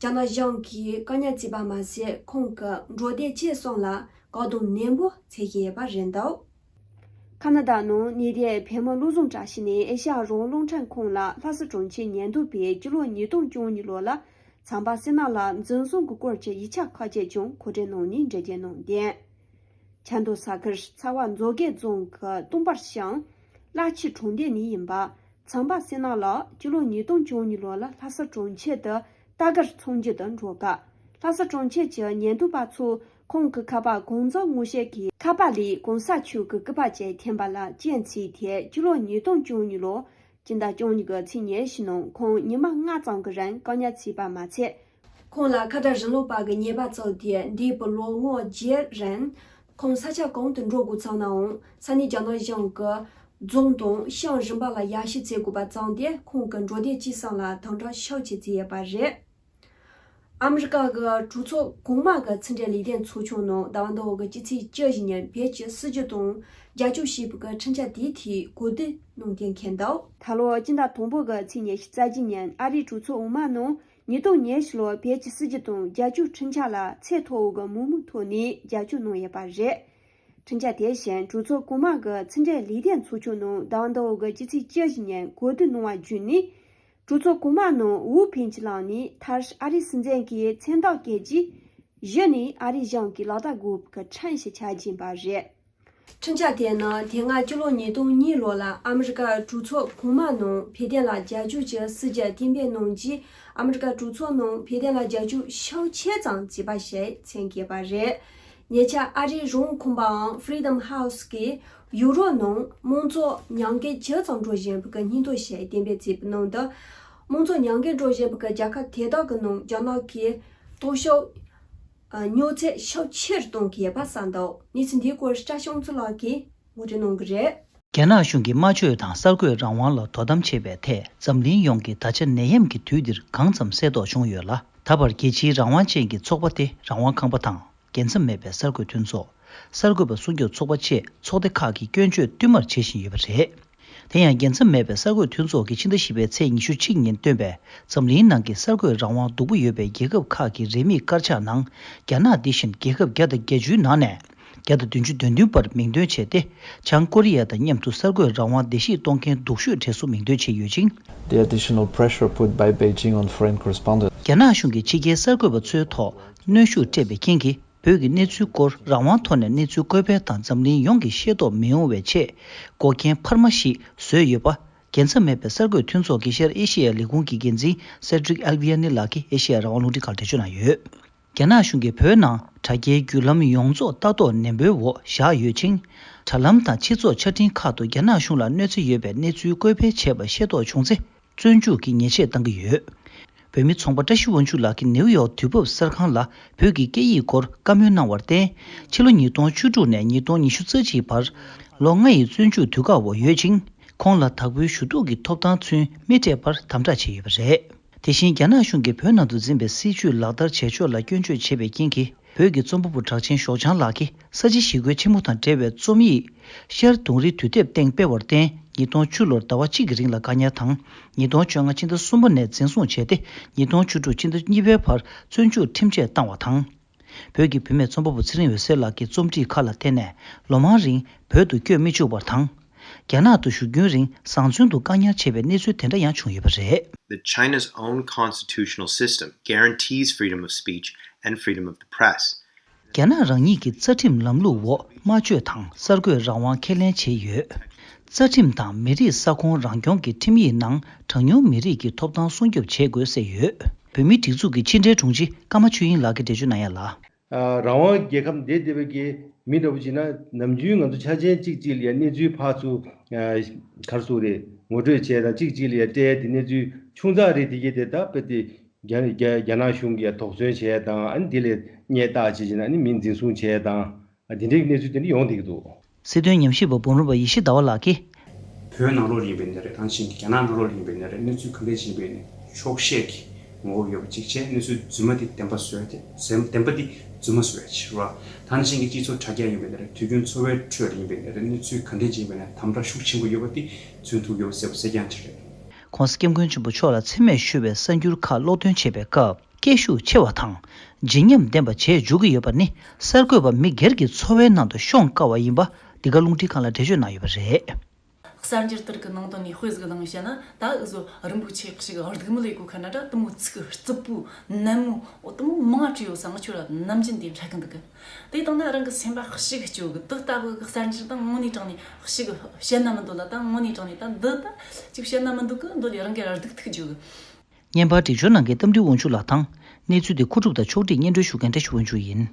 རྒྱ་ནག་གཞུང་གིས་བཀག་ཉར་བྱས་པ་མ་ཟད། ཁོང་གི་འགྲོ་སྡོད་བྱེད་སྟངས་ལ་བཀག་སྡོམ་ནན་པོ་བྱེད་བཞིན་ཡོད་པ་རེད་འདུག། ཁ་ན་ཌ་ནང་གནས་སྡོད་བོད་མི་བློ་བཟང་བཀྲ་ཤིས་ནས་ཨེ་ཤ་ཡ་རང་དབང་རླུང་འཕྲིན་ཁང་ལ་ལྷ་ས་གྲོང་ཁྱེར་ཉེན་རྟོག་པས་སྤྱི་ལོ་ཉིས་སྟོང་བཅུ་གཉིས་ལོ་ལ་ཚངས་པ་བསོད་ནམས་ལགས་འཛིན་བཟུང་གི་སྐོར་གྱི་ཡིག་ཆ་ཁག་ཅིག་ཀྱང་མཁོ་སྤྲོད་གནང་ནས་འགྲེལ་བརྗོད་གནང་དོན། ཆབ་མདོ་ས་ཁུལ་ཚ་བ་མཛོ་སྒང་རྫོང་གི་སྟོང་པར་ཤང་བླ་ཆུ་གྲོང་སྡེ་ནས་ཡིན་པ། ཚངས་པ་བསོད་ནམས་ལགས་སྤྱི་ལོ་ཉིས་སྟོང་བཅུ་གཉིས་ལོ་ལ་ལྷ་ས་གྲོང་ཁྱེར་དུ་རྟ་སྒར་ཚོང་རྒྱུ་དུ་འགྲོ་སྐབས། ལྷ་ས་གྲོང་ཁྱེར་གྱི་ཉེན་རྟོག་པ་ཚོས་ཁོང་གི་ཁ་པར་གང་བྱུང་ངོ་ཤེས་ཀྱི་ཁ་པར་ལས་གོང་ས་མཆོག་གི་སྐུ་པར་ཅིག་འཐེན་པ་ལ་རྐྱེན་བྱས་ཏེ། སྤྱི་ལོ་ཉིས་སྟོང་བཅུ་གཉིས་ལོ་ སྤྱི་ཟླ་བཅུ་གཉིས་ཀྱི་ཚེས་ཉེར་བཞི་ནང་ཁོང་ཉི་མ་ལྔ་ཙམ་གྱི་རིང་བཀག་ཉར་བྱས་པ་མ་ཚད། ཁོང་ལ་ཁ་བྲལ་རིང་ལུགས་པ་གི་ཉེས་པ་བཙུགས་ཏེ་འདས་པའི་ལོ་ངོ་བརྒྱད་རིང་ཁོང་ས་ཆ་གང་དུ་འགྲོ་དགོས་ཚང་ནའང་ས་གནས་རྒྱ་ནག་གཞུང་གི་རྫོང་དང་ཤང་རིམ་པ་ལ་ཡར་ཞུ་བྱེད་དགོས་པ་བརྩམས་ཏེ་ཁོང་གི་འགྲོ་སྡོད་སྤྱི་བསམ་ལ་དམ་དྲག་ཤུགས་ཆེ་བྱས་ཡོད་པ་རེད། ཨ་མི་རི་ཀ་གི་གྲོས་ཚོགས་གོང་མ་གི་ཕྱི་འབྲེལ་ལས་དོན་ཚོགས་ཆུང་ནང་ཟླ་བ་འདི་འོག་གི་སྤྱི་ཚེས་བཅུ་བཞི་ཉིན་བོད་ཀྱི་སྲིད་བྱུས་དང་རྒྱབ་སྐྱོར་བྱས་པའི་གི་ཁྲིམས་འཆར་དེའི་ཐད་གོ་བསྡུར་གནང་གི་འཁེལ་འདུག་ད་ལོ་སྤྱི་ཟླ་དང་པོ་གི་ཚེས་ཉི་ཤུ་རྩ་བརྒྱད་ཉིན་ཨ་རིའི་གྲོས་ཚོགས་འོག་མ་ནང་ཉིས་སྟོང་ཉེར་བཞི་ལོའི་བོད་ཀྱི་སྲིད་བྱུས་དང་རྒྱབ་སྐྱོར་ཁྲིམས་འཆར་ལ་ཚད་མཐོ་བོ་གི་མོག་མོག་ཐོག་ནས་རྒྱབ་སྐྱོར་གནང་ཡོད་པ་རེད། ཁྲིམས་འཆར་དེ་བཞིན་གྲོས་ཚོགས་གོང་མ་གི་ཕྱི་འབྲེལ་ལས་དོན་ཚོགས་ཆུང་ནང་ཟླ་བ་འདི་འོག་གི་སྤྱི་ཚེས་བཅུ་བཞི་ཉིན་གོ་བསྡུར་གནང་བ་བརྒྱུད་ནས། གྲོས་ཚོགས་གོང་མ་ནང་ཝུའུ་ཕིན་ཅི་ལགས་ནས་མཐར་ཨ་རིའི་སྲིད་འཛིན་གྱི་མཚན་རྟགས་བཀོད་རྗེས་གཞི་ནས་ཨ་རིའི་གཞུང་གིས་ལག་བསྟར་དགོས་པའི་ཁྲིམས་ཤིག་ཆགས་ཀྱིན་པ་རེད། ཁྲིམས་འཆར་དེ་ནི་དེ་སྔ་སྤྱི་ལོ་ཉིས་སྟོང་གཉིས་ལོ་ལ་ཨ་མི་རི་ཀ་གྲོས་ཚོགས་གོང་མ་ནང་བོད་དོན་ལ་རྒྱབ་སྐྱོར་གྱི་སྲིད་བྱུས་གཏན་འབེབས་གནང་རྗེས་ཨ་མི་རི་ཀ་གྲོས་ཚོགས་ནང་བོད་དོན་ལ་རྒྱབ་སྐྱོར་ཤུགས་ཆེ་ཙམ་བྱས་པ་ཞིག་མཚོན་དགོས་པ་རེད། ཉེ་ཆར་ཨ་རིའི་རང་ཁོངས་པའམ་Freedom House གིས་ཡུ་རོབ་ནང་དམངས་གཙོ་ཉམས་རྒུད་ཇི་ཙམ་འགྲོ་བཞིན་པའི་སྙིང་སྟོབས་ཤིག་གཏན་འབེབས་བྱས་པའི་ནང་དུ། དམངས་གཙོ་ཉམས་རྒུད་འགྲོ་བཞིན་པའི་རྒྱལ་ཁབ་དེ་དག་གི་ནང་རྒྱ་ནག་གིས་སྟོབས་ཤུགས་མྱོང་ཚད་ཤུགས་ཆེ་རུ་གཏོང་གི་ཡོད་པ་གསུངས་འདུག་གནས་ཚུལ་འདིའི་སྐོར་བཀྲ་ཤིས་དབང་ཕྱུག་ལགས་ཀྱིས་ངོ་སྤྲོད་གནང་གི་རེད། རྒྱ་ནག་གཞུང་གིས་སྨྲ་བརྗོད་དང་གསར་འགོད་རང་དབང་ལ་དོ་དམ་བྱེད་པའི་ཐད་འཛམ་གླིང་ཡོངས་ཀྱིས་ད་ཆ་ནད་ཡམས་ཀྱི་དུས་འདིར་གང་ཙམ་གསལ་རྟོགས་བྱུང་ཡོད་ལ། ད་བར་རྒྱལ་སྤྱིའི་རང་དབང་ཅན་གྱི་ཚོགས་པ་སྟེ་རང་དབང་ཁང་པ་དང་། རྒྱལ་མཚམས་མེད་པའི་གསར་འགོད་མཐུན་ཚོགས། གསར་འགོད་པ་སྲུང་སྐྱོབ་ཚོགས་པ་བཅས་ཚོགས་སྡེ་ཁག་གིས་སྐྱོན་བརྗོད་བསྟུད་མར་བྱེད་བཞིན་ཡོད་པ་རེད། དེ་ཡང་རྒྱལ་མཚམས་མེད་པའི་གསར་འགོད་མཐུན་ཚོགས་ཀྱིས་ཕྱི་ཟླ་བཞི་པའི་ཚེས་ཉི་ཤུ་གཅིག་ཉིན་བཏོན་པའི་འཛམ་གླིང་ནང་གི་གསར་འགོད་རང་དབང་སྡུག་པོ་ཡོད་པའི་རྒྱལ་ཁབ་ཁག་གི་རེའུ་མིག་དཀར་ཆག་ནང་རྒྱ་ནག་འདི་བཞིན་རྒྱལ་ཁབ་བརྒྱ་དང་བརྒྱད་ཅུའི་ནང་ནས་བརྒྱ་དང་བདུན་ཅུ་དོན་བདུན་པར་མིང་འདོན་བྱས་ཏེ། བྱང་ཀོ་རི་ཡ་དང་མཉམ་དུ་གསར་འགོད་རང་དབང་བརྡལ་བཤིག་གཏོང་མཁན་སྡུག་ཤོས་གྲས་སུ་མིང་འདོན་བྱས་ཡོད་ཅིང་། The additional pressure put by Beijing on foreign correspondents. རྒྱ་ནག་གཞུང་གིས་ཕྱི་རྒྱལ་གསར་འགོད་པ་ཚོའི་ཐོག་གནོན་ཤུགས་སྤྲད་པའི་རྐྱེན་གྱིས། བོད་ཀྱི་གནས་ཚུལ་སྐོར་རང་དབང་ཐོག་ནས་གནས་ཚུལ་བཀོད་སྤེལ་དང་འཛམ་གླིང་ཡོངས་ཀྱིས་ཤེས་རྟོགས་མི་ཡོང་བའི་ཆེད། འགོག་རྐྱེན་འཕར་མ་ཞིག་བཟོས་ཡོད་པ། རྒྱལ་མཚམས་མེད་པའི་གསར་འགོད་མཐུན་ཚོགས་ཀྱི་ཤར་ཨེ་ཤི་ཡའི་ལས་ཁུངས་ཀྱི་འགན་འཛིན་Cedric Alviani ལགས་ཀྱིས་ཨེ་ཤི་ཡ་རང་དབང་རླུང་འཕྲིན་ཁང་ལ་འགྲེལ་བརྗོད་གནང་ཡོད། རྒྱ་ནག་གཞུང་གིས་བོད་ནང་དྲ་རྒྱའི་བརྒྱུད་ལམ་ཡོངས་རྫོགས་ལྟ་རྟོག་ནན་པོའི་འོག་བཞག་ཡོད་ཅིང་། དྲ་ལམ་དང་སྤྱི་ཚོགས་ཆ་འཕྲིན་ཁག་ཏུ་རྒྱ་ནག་གཞུང་ལ་གནོད་འཚེ་ཡོད་པའི་གནས་ཚུལ་བཀོད་སྤེལ་བྱས་པ་ཤེས་རྟོགས་བྱུང་ཚེ། བཙོན་འཇུག་གི་ཉེས་ཆད་གཏང་གི་ཡོད། བོད་མི་ཚོང་པ་བཀྲ་ཤིས་དབང་ཕྱུག་ལགས་ཀྱིས་ནེའུ་ཡོག་དུས་བབ་གསར་ཁང་ལ་བོད་ཀྱི་སྐད་ཡིག་སྐོར་བཀའ་མོལ་གནང་བར་བརྟེན། ཕྱི་ལོ་ཉིས་སྟོང་བཅུ་དྲུག་ནས་ཉིས་སྟོང་ཉི་ཤུ་རྩ་གཅིག་བར་ལོ་ལྔ་ཡི་བཙོན་འཇུག་དུས་བཀག་འོག་ཡོད་ཅིང་། ཁོང་ལ་དྭགས་པོའི་ཞུ་གཏུག་གི་ཐོབ་ཐང་ཚུན་མི་སྤྲད་པར་དམ་དྲག་བྱས་ཡོད་པ་རེད། དེ་བཞིན་རྒྱ་ནག་གཞུང་གིས་བོད་ནང་དུ་འཛིན་པའི་སྲིད་བྱུས་ལག་བསྟར་བྱེད་ཕྱོགས་ལ་སྐྱོན་བརྗོད་བྱས་པའི་རྐྱེན་གྱིས། བོད་ཀྱི་རྩོམ་པ་པོ་གྲགས་ཆེན་ཞོགས་ལྗང་ལགས་ཀྱིས་ས་བྱི་ཞི་རྒོལ་ཆེན་མོ་དང་འབྲེལ་བའི་རྩོམ་ཡིག་ཤར་དུང་རི་དུས་དེབ་སྟེང་སྤེལ་བར་བརྟེན། ཉིས་སྟོང་བཅུ་ལོར་ཟླ་བ་གཅིག་གི་རིང་ལ་བཀག་ཉར་དང་། ཉིས་སྟོང་བཅོ་ལྔ་ཕྱི་ཟླ་གསུམ་པ་ནས་འཛིན་བཟུང་བྱས་ཏེ། ཉིས་སྟོང་བཅུ་དྲུག་ཕྱི་ཟླ་གཉིས་པའི་བར་བཙོན་འཇུག་ཁྲིམས་ཆད་བཏང་བ་དང་། བོད་ཀྱི་བུད་མེད་རྩོམ་པ་པོ་ཚེ་རིང་འོད་ཟེར་ལགས་ཀྱི་རྩོམ་སྒྲིག་ཁག་ལ་བརྟེན་ནས་ལོ་མང་རིང་བོད་དུ་བསྐྱོད་མི་བཅུག་པར་དང་། རྒྱ་ནག་ཏུ་བཞུགས་རྒྱུན་རིང་བཟང་བཙོན་དུ་བཀག་ཉར་བྱས་པའི་གནས་ཚུལ་དེ་འདྲ་ཡང་བྱུང་ཡོད་པ་རེད། The China's own constitutional system guarantees freedom of speech and freedom of the press. རྒྱ་ནག་རང་ཉིད་ཀྱི་རྩ་ཁྲིམས་ལམ་ལུགས་འོག་སྨྲ་བརྗོད་དང་གསར་འགོད་རང་དབང་ཁས་ལེན་བྱས་ཡོད། རྩ་ཁྲིམས་དང་མི་རིགས་ས་ཁོངས་རང་སྐྱོང་གི་ཁྲིམས་ཡིག་ནང་གྲངས་ཉུང་མི་རིགས་ཀྱི་ཐོབ་ཐང་སྲུང་སྐྱོབ་བྱེད་དགོས་གསལ་ཡོད། བོད་མིའི་སྒྲིག་འཛུགས་ཀྱི་ཕྱི་འབྲེལ་དྲུང་ཆེ་ཀརྨ་ཆོས་དབྱིངས་ལགས་ཀྱིས་འགྲེལ་བརྗོད་གནང་ཡ་ལ། ཨ། རང་དབང་རྒྱལ་ཁབ་འདི་བསྡད་པའི་གི་མི་འདྲ་པོ་བྱས་ན་ནམ་རྒྱུན་ང་ཚོ་ཆ་ཅན་གཅིག་གཅིག་ལ་ཡ་གནས་ཚུལ་ཕར་ཚུར། ཨ། ག་རེ་ཟེར་དགོས་རེད། ངོ་སྤྲོད་བྱས་དང་གཅིག་གཅིག་ལ་ཡ་སྤྲད་དེ་གནས་ཚུལ་ཆུང་ཙག་རེད། དེ་གས་དེ་ད་དཔེ་དེ་རྒྱ་རྒྱ་རྒྱ་ནག་གཞུང་གིས་དོགས་ཟོན་བྱས་དང་། ཨ་ནི་དེ་ལ་བརྙས་བཏགས་བྱས་བྱས་ན་ཨ་ནི་མི་འཛིན་བཟུང་བྱས་དང་། ཨ། དེ་འདྲའི་གནས་ཚུལ་དེ་འདྲ་ཡོང་བསྡད་ཀྱི་འདུག། སྲིད་དོན་ཉམས་ཞིབ་པ་འབུམ་རམས་པ་ཡེ་ཤེས་ཟླ་བ་ལགས་ཀྱིས། བོད་ནང་ལོགས་ལ་ཡིན་པའི་ནི་རེད། ད་ནང་བཞིན་གྱི་རྒྱ་ནག་ནང་ལོགས་ལ་ཡིན་པའི་ནི་རེད། གནས་ཚུལ་ག་འདྲས་ཡིན་པའི་ནི་ཕྱོགས་ཞེན་གྱི་ངོ་བོ་ཡོད་པ་གཅིག་བྱས། གནས་ཚུལ་རྫུན་མ་དེ་བདེན་པ་བཟོ་ཡ་དེ། བདེན་པ་དེ་རྫུན་མ་བཟོ་ཡ་གཅིག་རེད་བ། ད་ནང་བཞིན་གྱི་སྤྱི་ཚོགས་དྲ་རྒྱ་ཡིན་པའི་ནི་རེད། དུས་རྒྱུན་འཚོ་བའི་ཁྲོད་ལ་ཡིན་པའི་ནི་རེད། གནས་ཚུལ་ག་འདྲས་ཡིན་པའི་ནི་དམ་དྲག་ཤུགས་ཆེན་པོ་ཡོད་པ་དེ་མཚོན་ཐུབ་ཡོད་པ་གསལ་པོ་གསལ་རྐྱང་ཅིག་རེད། ༸གོང་ས་༸སྐྱབས་མགོན་ཆེན་པོ་མཆོག་ལ་མཚན་སྨད་ཞུ་བའི་གསར་འགྱུར་ཁག་ཀློག་འདོན་བྱེད་པའི་སྐབས། སྐད་ཤུགས་ཆེ་བ་དང་། བརྗིད་ཉམས་ལྡན་པ་བྱས་འཇུག་གི་ཡོད་པ་ནི། གསར་འགོད་པ་མི་སྒེར་གྱི་འཚོ་བའི་ནང་དུ་ཤོང་དཀའ་བ་ཡིན་པ། འདི་ག་རླུང་འཕྲིན་ཁང་ལ་འགྲེལ་བརྗོད་གནང་ཡོད་པ་རེད། གསར་འགྱུར་དེ་རིགས་ཀྱི་ནང་དོན་ནས་དཔེ་ཟིག་བླངས་བཤད་ན། ད་འུ་ཚོ་རིན་པོ་ཆེ་ཞིག་སྡུག་མི་ལས་གོ་ཁ་ན་འདྲ། དེ་མོ་ཚིག་རྩུབ་པོ་ནན་མོ་འོ་དེ་མོ་མང་བྲིས་ཡོད་ས། ང་ཁྱོད་ལ་ནམ་རྒྱུན་དེ་འཕྲད་གི་འདུག་གི། དེ་བཏང་ན་རང་གི་སེམས་པ་ཞིག་སྐྱོ་གི། དེ་ལྟ་བུ་གི་གསར་འགྱུར་ད་དངོས་གནས་དྲང་ནས་ཞིག་བཤད་ན་མི་འདོད་ལ། ད་དངོས་གནས་དྲང་ནས་ད་འདི་ད་ཅིག་བཤད་ན་མི་འདོད་གི། འདོད་ལས་རང་གི་སྡུག་ཐུག་འཇུག་གི། བརྙན་པར་འགྲེལ་བརྗོད་གནང་མཁན་རྟ་མགྲིན་དབང་ཕྱུག་ལགས་དང་། གནས་ཚུལ་དེ་མཁོ་སྒྲུབ་དང་ཕྱོགས་སྒྲིག་སྙན་སྒྲོན་ཞུ་མཁན་བཀྲ་ཤིས་དབང་ཕྱུག་ཡིན།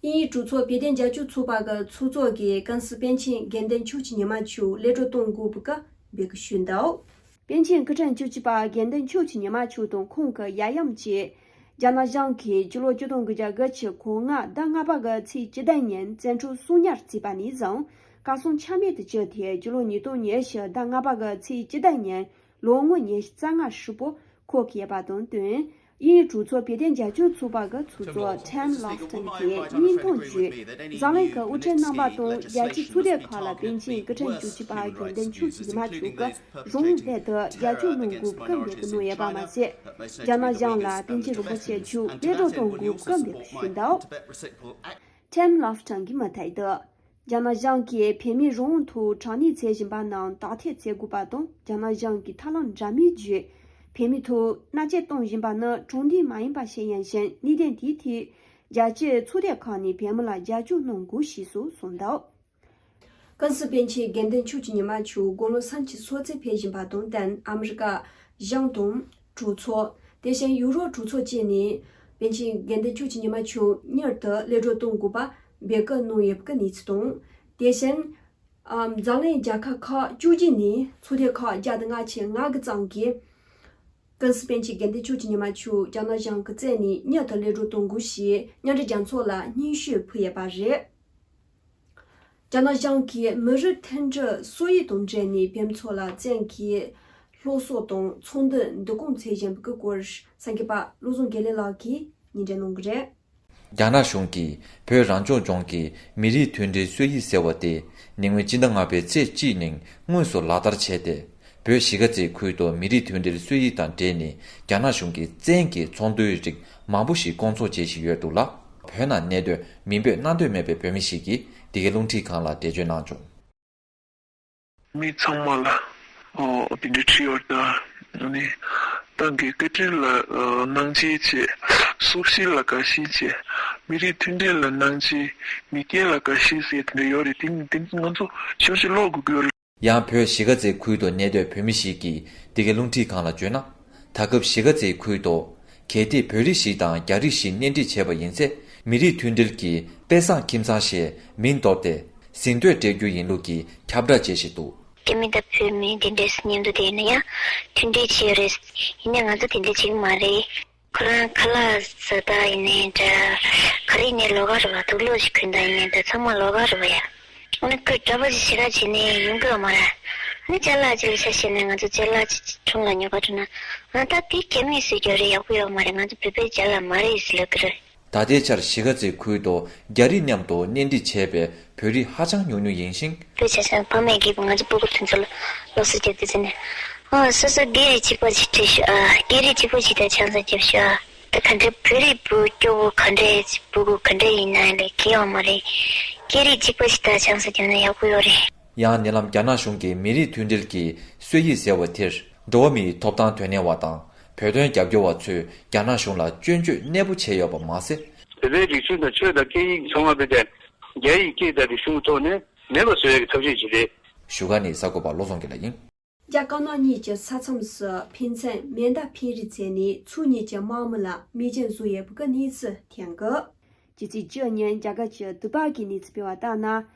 དབྱིན་ཡུལ་གྲོས་ཚོགས་བོད་དོན་རྒྱབ་སྐྱོར་ཚོགས་པ་གི་ཚོགས་གཙོ་གིས་ཀན་སུའུ་པཎ་ཆེན་དགེ་འདུན་ཆོས་ཀྱི་ཉི་མ་མཆོག་གློད་གྲོལ་གཏོང་དགོས་པའི་སྐབས་ འབོད་སྐུལ་ཞུས་འདུག་པཎ་ཆེན་སྐུ་ཕྲེང་བཅུ་གཅིག་པ་དགེ་འདུན་ཆོས་ཀྱི་ཉི་མ་མཆོག་དང་ཁོང་གི་ཡབ་ཡུམ་བཅས་རྒྱ་ནག་གཞུང་གིས་སྤྱི་ལོ་ཆིག་སྟོང་དགུ་བརྒྱ་དགུ་བཅུ་གོ་ལྔ་ཟླ་ལྔ་པ་གི་ཚེས་བཅུ་བདུན་ཉིན་བཙན་འཕྲོག་གསོག་ཉར་བྱས་པ་ནས་བཟུང་གར་སོང་ཆ་མེད་དུ་གྱུར་ཏེ། སྤྱི་ལོ་ཉིས་སྟོང་ཉི་ཤུ་ཟླ་ལྔ་པ་གི་ཚེས་བཅུ་བདུན་ཉིན་ལོ་ངོ་ཉི་ཤུ་རྩ་ལྔ་ཧྲིལ་པོ་འཁོར་གྱི་ཡོད་པ་དང་བསྟུན། དབྱིན་ཡུལ་གྲོས་ཚོགས་བོད་དོན་རྒྱབ་སྐྱོར་ཚོགས་པ་གི་ཚོགས་གཙོ་Tim Loughton གྱིས་བརྙན་ཐུང་བརྒྱུད་འཛམ་གླིང་གི་དབུ་ཁྲིད་རྣམ་པ་དང་རྒྱལ་སྤྱིའི་ཚོགས་སྡེ་ཁག་ལ་པཎ་ཆེན་སྐུ་ཕྲེང་བཅུ་གཅིག་པ་དགེ་འདུན་ཆོས་ཀྱི་ཉི་མ་མཆོག་གི་རང་དབང་སླད་དུ་རྒྱབ་སྐྱོར་གནང་དགོས་སྐུལ་འདེད་གནང་ཡོད་པ་མ་ཟད། རྒྱ་ནག་གཞུང་ལ་པཎ་ཆེན་རིན་པོ་ཆེ་མཆོག་གློད་གྲོལ་གཏོང་དགོས་སྐུལ་འདེད་ཞུས་འདུག Tim Loughton གྱིས་མུ་མཐུད་དུ། རྒྱ་ནག་གཞུང་གིས་བོད་མིའི་རང་དབང་ཐོག་དྲག་གནོན་བྱེད་བཞིན་པ་རྣམས་དག་ཐེར་བྱེད་དགོས་པ་དང་། རྒྱ་ནག་གཞུང་གིས་ཐབས་ལམ་འདྲ་མིན་བརྒྱུད་བོད་མིའི་ཐོག་མནར་གཅོད་གཏོང་བཞིན་པ་ནི་དྲང་བདེན་མ་ཡིན་པ་ཞིག་ཡིན་ཞིང་། གནད་དོན་དེའི་ཐད་རྒྱལ་སྤྱིའི་ཚོགས་སྡེ་ཁག་ནས་བོད་མི་ལ་རྒྱབ་སྐྱོར་གནང་དགོས་ཞེས་སོགས་གསུངས་འདུག་ཀུན་གཟིགས་པཎ་ཆེན་དགེ་འདུན་ཆོས་ཀྱི་ཉི་མ་མཆོག་དགུང་ལོ་སུམ་ཅུ་སོ་གཅིག་ཕེབས་བཞིན་པ་དང་བསྟུན། ཨ་མི་རི་ཀ་གཞུང་དང་གྲོས་ཚོགས། དེ་བཞིན་ཡུ་རོབ་གྲོས་ཚོགས་བཅས་ནས་པཎ་ཆེན་དགེ་འདུན་ཆོས་ཀྱི་ཉི་མ་མཆོག་མྱུར་དུ་གློད་གྲོལ་གཏོང་དགོས་པ་འབོད་སྐུལ་གནང་ཡོད་པའི་གནས་ཚུལ་དང་། དེ་བཞིན་འཛམ་གླིང་རྒྱལ་ཁབ་ཁག་བཅུ་བཞི་ནས་ཚོགས་སྡེ་ཁག་བརྒྱ་དང་ལྔ་བཅུ་ང་དགུ་ཙམ་གྱིས་ཀུན་གཟིགས་པཎ་ཆེན་དགེ་འདུན་ཆོས་ཀྱི་ཉི་མ་མཆོག་རྒྱ་ནག་གཞུང་གི་རྩད་ནས་མྱུར་དུ་གློད་གྲོལ་གཏོང་དགོས་ཞེས་མཉམ་འབྲེལ་རྒྱལ་ཚོགས་ལ་སྙན་ཞུ་ཕུལ་ཡོད་པ་རེད། རྒྱ་ནག་གཞུང་གིས་མི་རིགས་མཐུན་སྒྲིལ་སྲོལ་ཡིག་དང་འབྲེལ་ནས་བོད་མི་ཚོ་ལ་བཙན་གྱིས་སློབ་གསོ་དང་ཚོགས་འདུ་འདུ་སྐོང་བྱེད་བཞིན་པའི་སྐོར་གསར་འགོད་པ་བློ་བཟང་དགེ་ལེགས་ལགས་ཀྱིས་སྙན་སྒྲོན་གནང་གི་རེད། རྒྱ་ནག་གཞུང་གིས་བོད་རང་སྐྱོང་ལྗོངས་ཀྱི་མི་རིགས་མཐུན་སྒྲིལ་སྲོལ་ཡིག་ཟེར་བ་དེ་ཉེ་བའི་སྤྱི་ཟླ་ལྔ་པའི་ཚེས་གཅིག་ཉིན་དངོས་སུ་ལག་བསྟར་བྱས་ཏེ། བོད་གཞིས་ཀ་རྩེའི་ཁུལ་དུ་མི་རིགས་མཐུན་སྒྲིལ་སྲོལ་ཡིག་དང་འབྲེལ་ནས་རྒྱ་ནག་གཞུང་གིས་བཙན་གྱིས་ཚོགས་འདུའི་རིགས་མང་པོ་ཞིག་བསྐོང་ཚོགས་བྱེད་བཞིན་ཡོད་འདུག་ལ། བོད་ནང་གནས་སྡོད་མིང་འབོད་གནང་འདོད་མེད་པའི་བོད་མི་ཞིག་གིས་འདི་གའི་རླུང་འཕྲིན་ཁང་ལ་འགྲེལ་བརྗོད་གནང་བྱུང་། མི་ཚང་མ་ལ་འོ་དེ་འདྲའི་ཁྲིད་ཡོད་ད། ཨ་ནི་ཏང་གི་བཀའ་དྲིན་ལ་སྣང་ཆེན་བྱེད། སྲོག་ཤིང་ལ་དགའ་ཞེན་བྱེད། མི་རིགས་མཐུན་སྒྲིལ་ལ་སྣང་ཆེན། མི་སྐྱ་ལ་དགའ་ཞེན་ཟེར་དེ་འདྲ་ཡོད་རེད། དེ་དེ་ང་ཚོ་ཞེ་པོ་ཅིག་ཀློག་དགོས་ཀྱི་ཡོད་རེད། ཡང་བོད་གཞིས་ཀ་རྩེའི་ཁུལ་དུ་གནས་སྡོད་བོད་མི་ཞིག་གིས་འདི་གའི་རླུང་འཕྲིན་ཁང་ལ་བརྗོད་ན། ད་སྐབས་གཞིས་ཀ་རྩེའི་ཁུལ་དུ་གལ་ཏེ་བོད་རིགས་ཤིག་དང་རྒྱ་རིགས་ཤིག་གཉེན་སྒྲིག་བྱས་པ་ཡིན་ཚེ། མི་རིགས་མཐུན་སྒྲིལ་གྱི་དཔེ་བཟང་ཁྱིམ་ཚང་ཞེས་མིང་འདོགས་ཏེ་ཟིན་ཐོ་སྤྲད་རྒྱུ་ཡིན་ལུགས་ཀྱི་ཁྱབ་བསྒྲགས་བྱེད་བཞིན་འདུག་རྒྱ་མི་དང་བོད་མི་འདི་འདྲས་མཉམ་དུ་བསྡད་ན་ཡང་མཐུན་སྒྲིལ་བྱེད་ཡོད་རེད། ཡིན་ནའི་ང་ཚོ་དེ་འདྲས་བྱེད་ཀྱི་མ་རེད། ཁོ་རང་ཁ་ལག་ཟ་ད་ཡིན་ནའི་འདྲ། ག་རེ་ཡིན་ནའི་ལོགས་ཀ་རེད་པ། དུག་ལོག་ཅིག་གོན་ད་ཡིན་ནའི་འདྲ། ཚང་མ་ལོགས་ཀ་རེད་པ་ཡ། ཨ་ནི་ཁོས་གྲྭ་པ་ཅིག་བྱེད་ད་བྱེད་ནའི་ཡོང་གི་ཡོད་མ་རེད། ཨ་ནི་ཅ་ལག་ཅིག་ལ་ཆ་བཞག་ནའི་ང་ཚོ་ཅ་ལག་ཅིག་དྲུང་ལ་ཉོ་ག་འགྲོ་ན། ཨ་ད་དེ་རྒྱ་མིས་བཟོས་ཀྱི་ཡོད་རེད། ཡག་པོ་ཡོད་མ་རེད། ང་ཚོ་བོད་པའི་ཅ་ལག་མ་རེད་ཟེར་ལབ་ཀྱི་རེད། ད་ལྟའི་ཆར་གཞིས་ཀ་རྩེའི་ཁུལ་དུ་རྒྱ་རིགས་མཉམ་དུ་གཉེན་སྒྲིག་བྱས་པའི་བོད་རིགས་ཧ་ཅང་ཉུང་ཉུང་ཡིན་ཞིང་། བོད་ཆ་ཚང་ཕ་མས་སྐྱེས་པའི་ང་ཚོ་སྤུ་གུ་དེ་ཚོ་ལ་སློབ་གསོ་རྒྱབ་དུས་ཙམ་ནས། ཨོ་སོ་སོ་སྐད་རིགས་གཅིག་པ་ཅིག་ཁྲིད་ཤོག་ཨ། སྐད་རིགས་གཅིག་པ་ཅིག་དང་ཆང་ས་རྒྱབ་ཤོག་ཨ། ད་ག་འདྲའི་བོད་རིགས་བུ་སྐྱོ་བོ་ག་འདྲའི་སྤུ་གུ་ག་འདྲ་ཡིན་ན་ལས་ཁེ་ཡོང་མ་རེད། སྐད་རིགས་གཅིག་པ་ཅིག་དང་ཆང་ས་རྒྱབ་ན་ཡག་པོ་ཡོད་རེད། ཡང་ཉེ་ལམ་རྒྱ་ནག་གཞུང་གིས་མི་རིགས་མཐུན་སྒྲིལ་གྱི་སྲོལ་ཡིག་ཟེར་བ་དེར་འགྲོ་བ་མིའི་ཐོབ་ཐང་དོན་གཉེར་བ་དང་བོད་དོན་རྒྱབ་སྐྱོར་བ་ཚོས་རྒྱ་ནག་གཞུང་ལ་སྐྱོན་བརྗོད་གནས་སྤོ་བྱས་ཡོད་པ་མ་ཟད། བོད་པའི་རིག་གཞུང་དང་ཆོས་དང་སྐད་ཡིག་ཚང་མ་བོད་དེ་རྒྱ་ཡིས་སྐད་དང་རིག་གཞུང་ཐོག་ནས་མེད་པ་བཟོ་ཡག་གི་ཐབས་ཤེས་ཅིག་རེད། བཞུགས་སྒར་ནས་གསར་འགོད་པ་བློ་བཟང་དགེ་ལགས་ཡིན། རྒྱ་དཀར་ནག་གཉིས་ཀྱི་ས་མཚམས་སུ་ཕན་ཚུན་མེ་མདའ་འཕེན་རེས་བྱས་ནས་ཕྱོགས་གཉིས་ཀྱི་དམག་མི་ལ་རྨས་སྐྱོན་བཟོ་ཡོད་པའི་གནས་ཚུལ་ཐོན་གི། ཕྱི་ཚེས་བཅུ་ཉིན་རྒྱ་གར་གྱི་དུས་བབ་ཀྱི་གནས་ཚུལ་སྤེལ་བ་ལྟར་ན།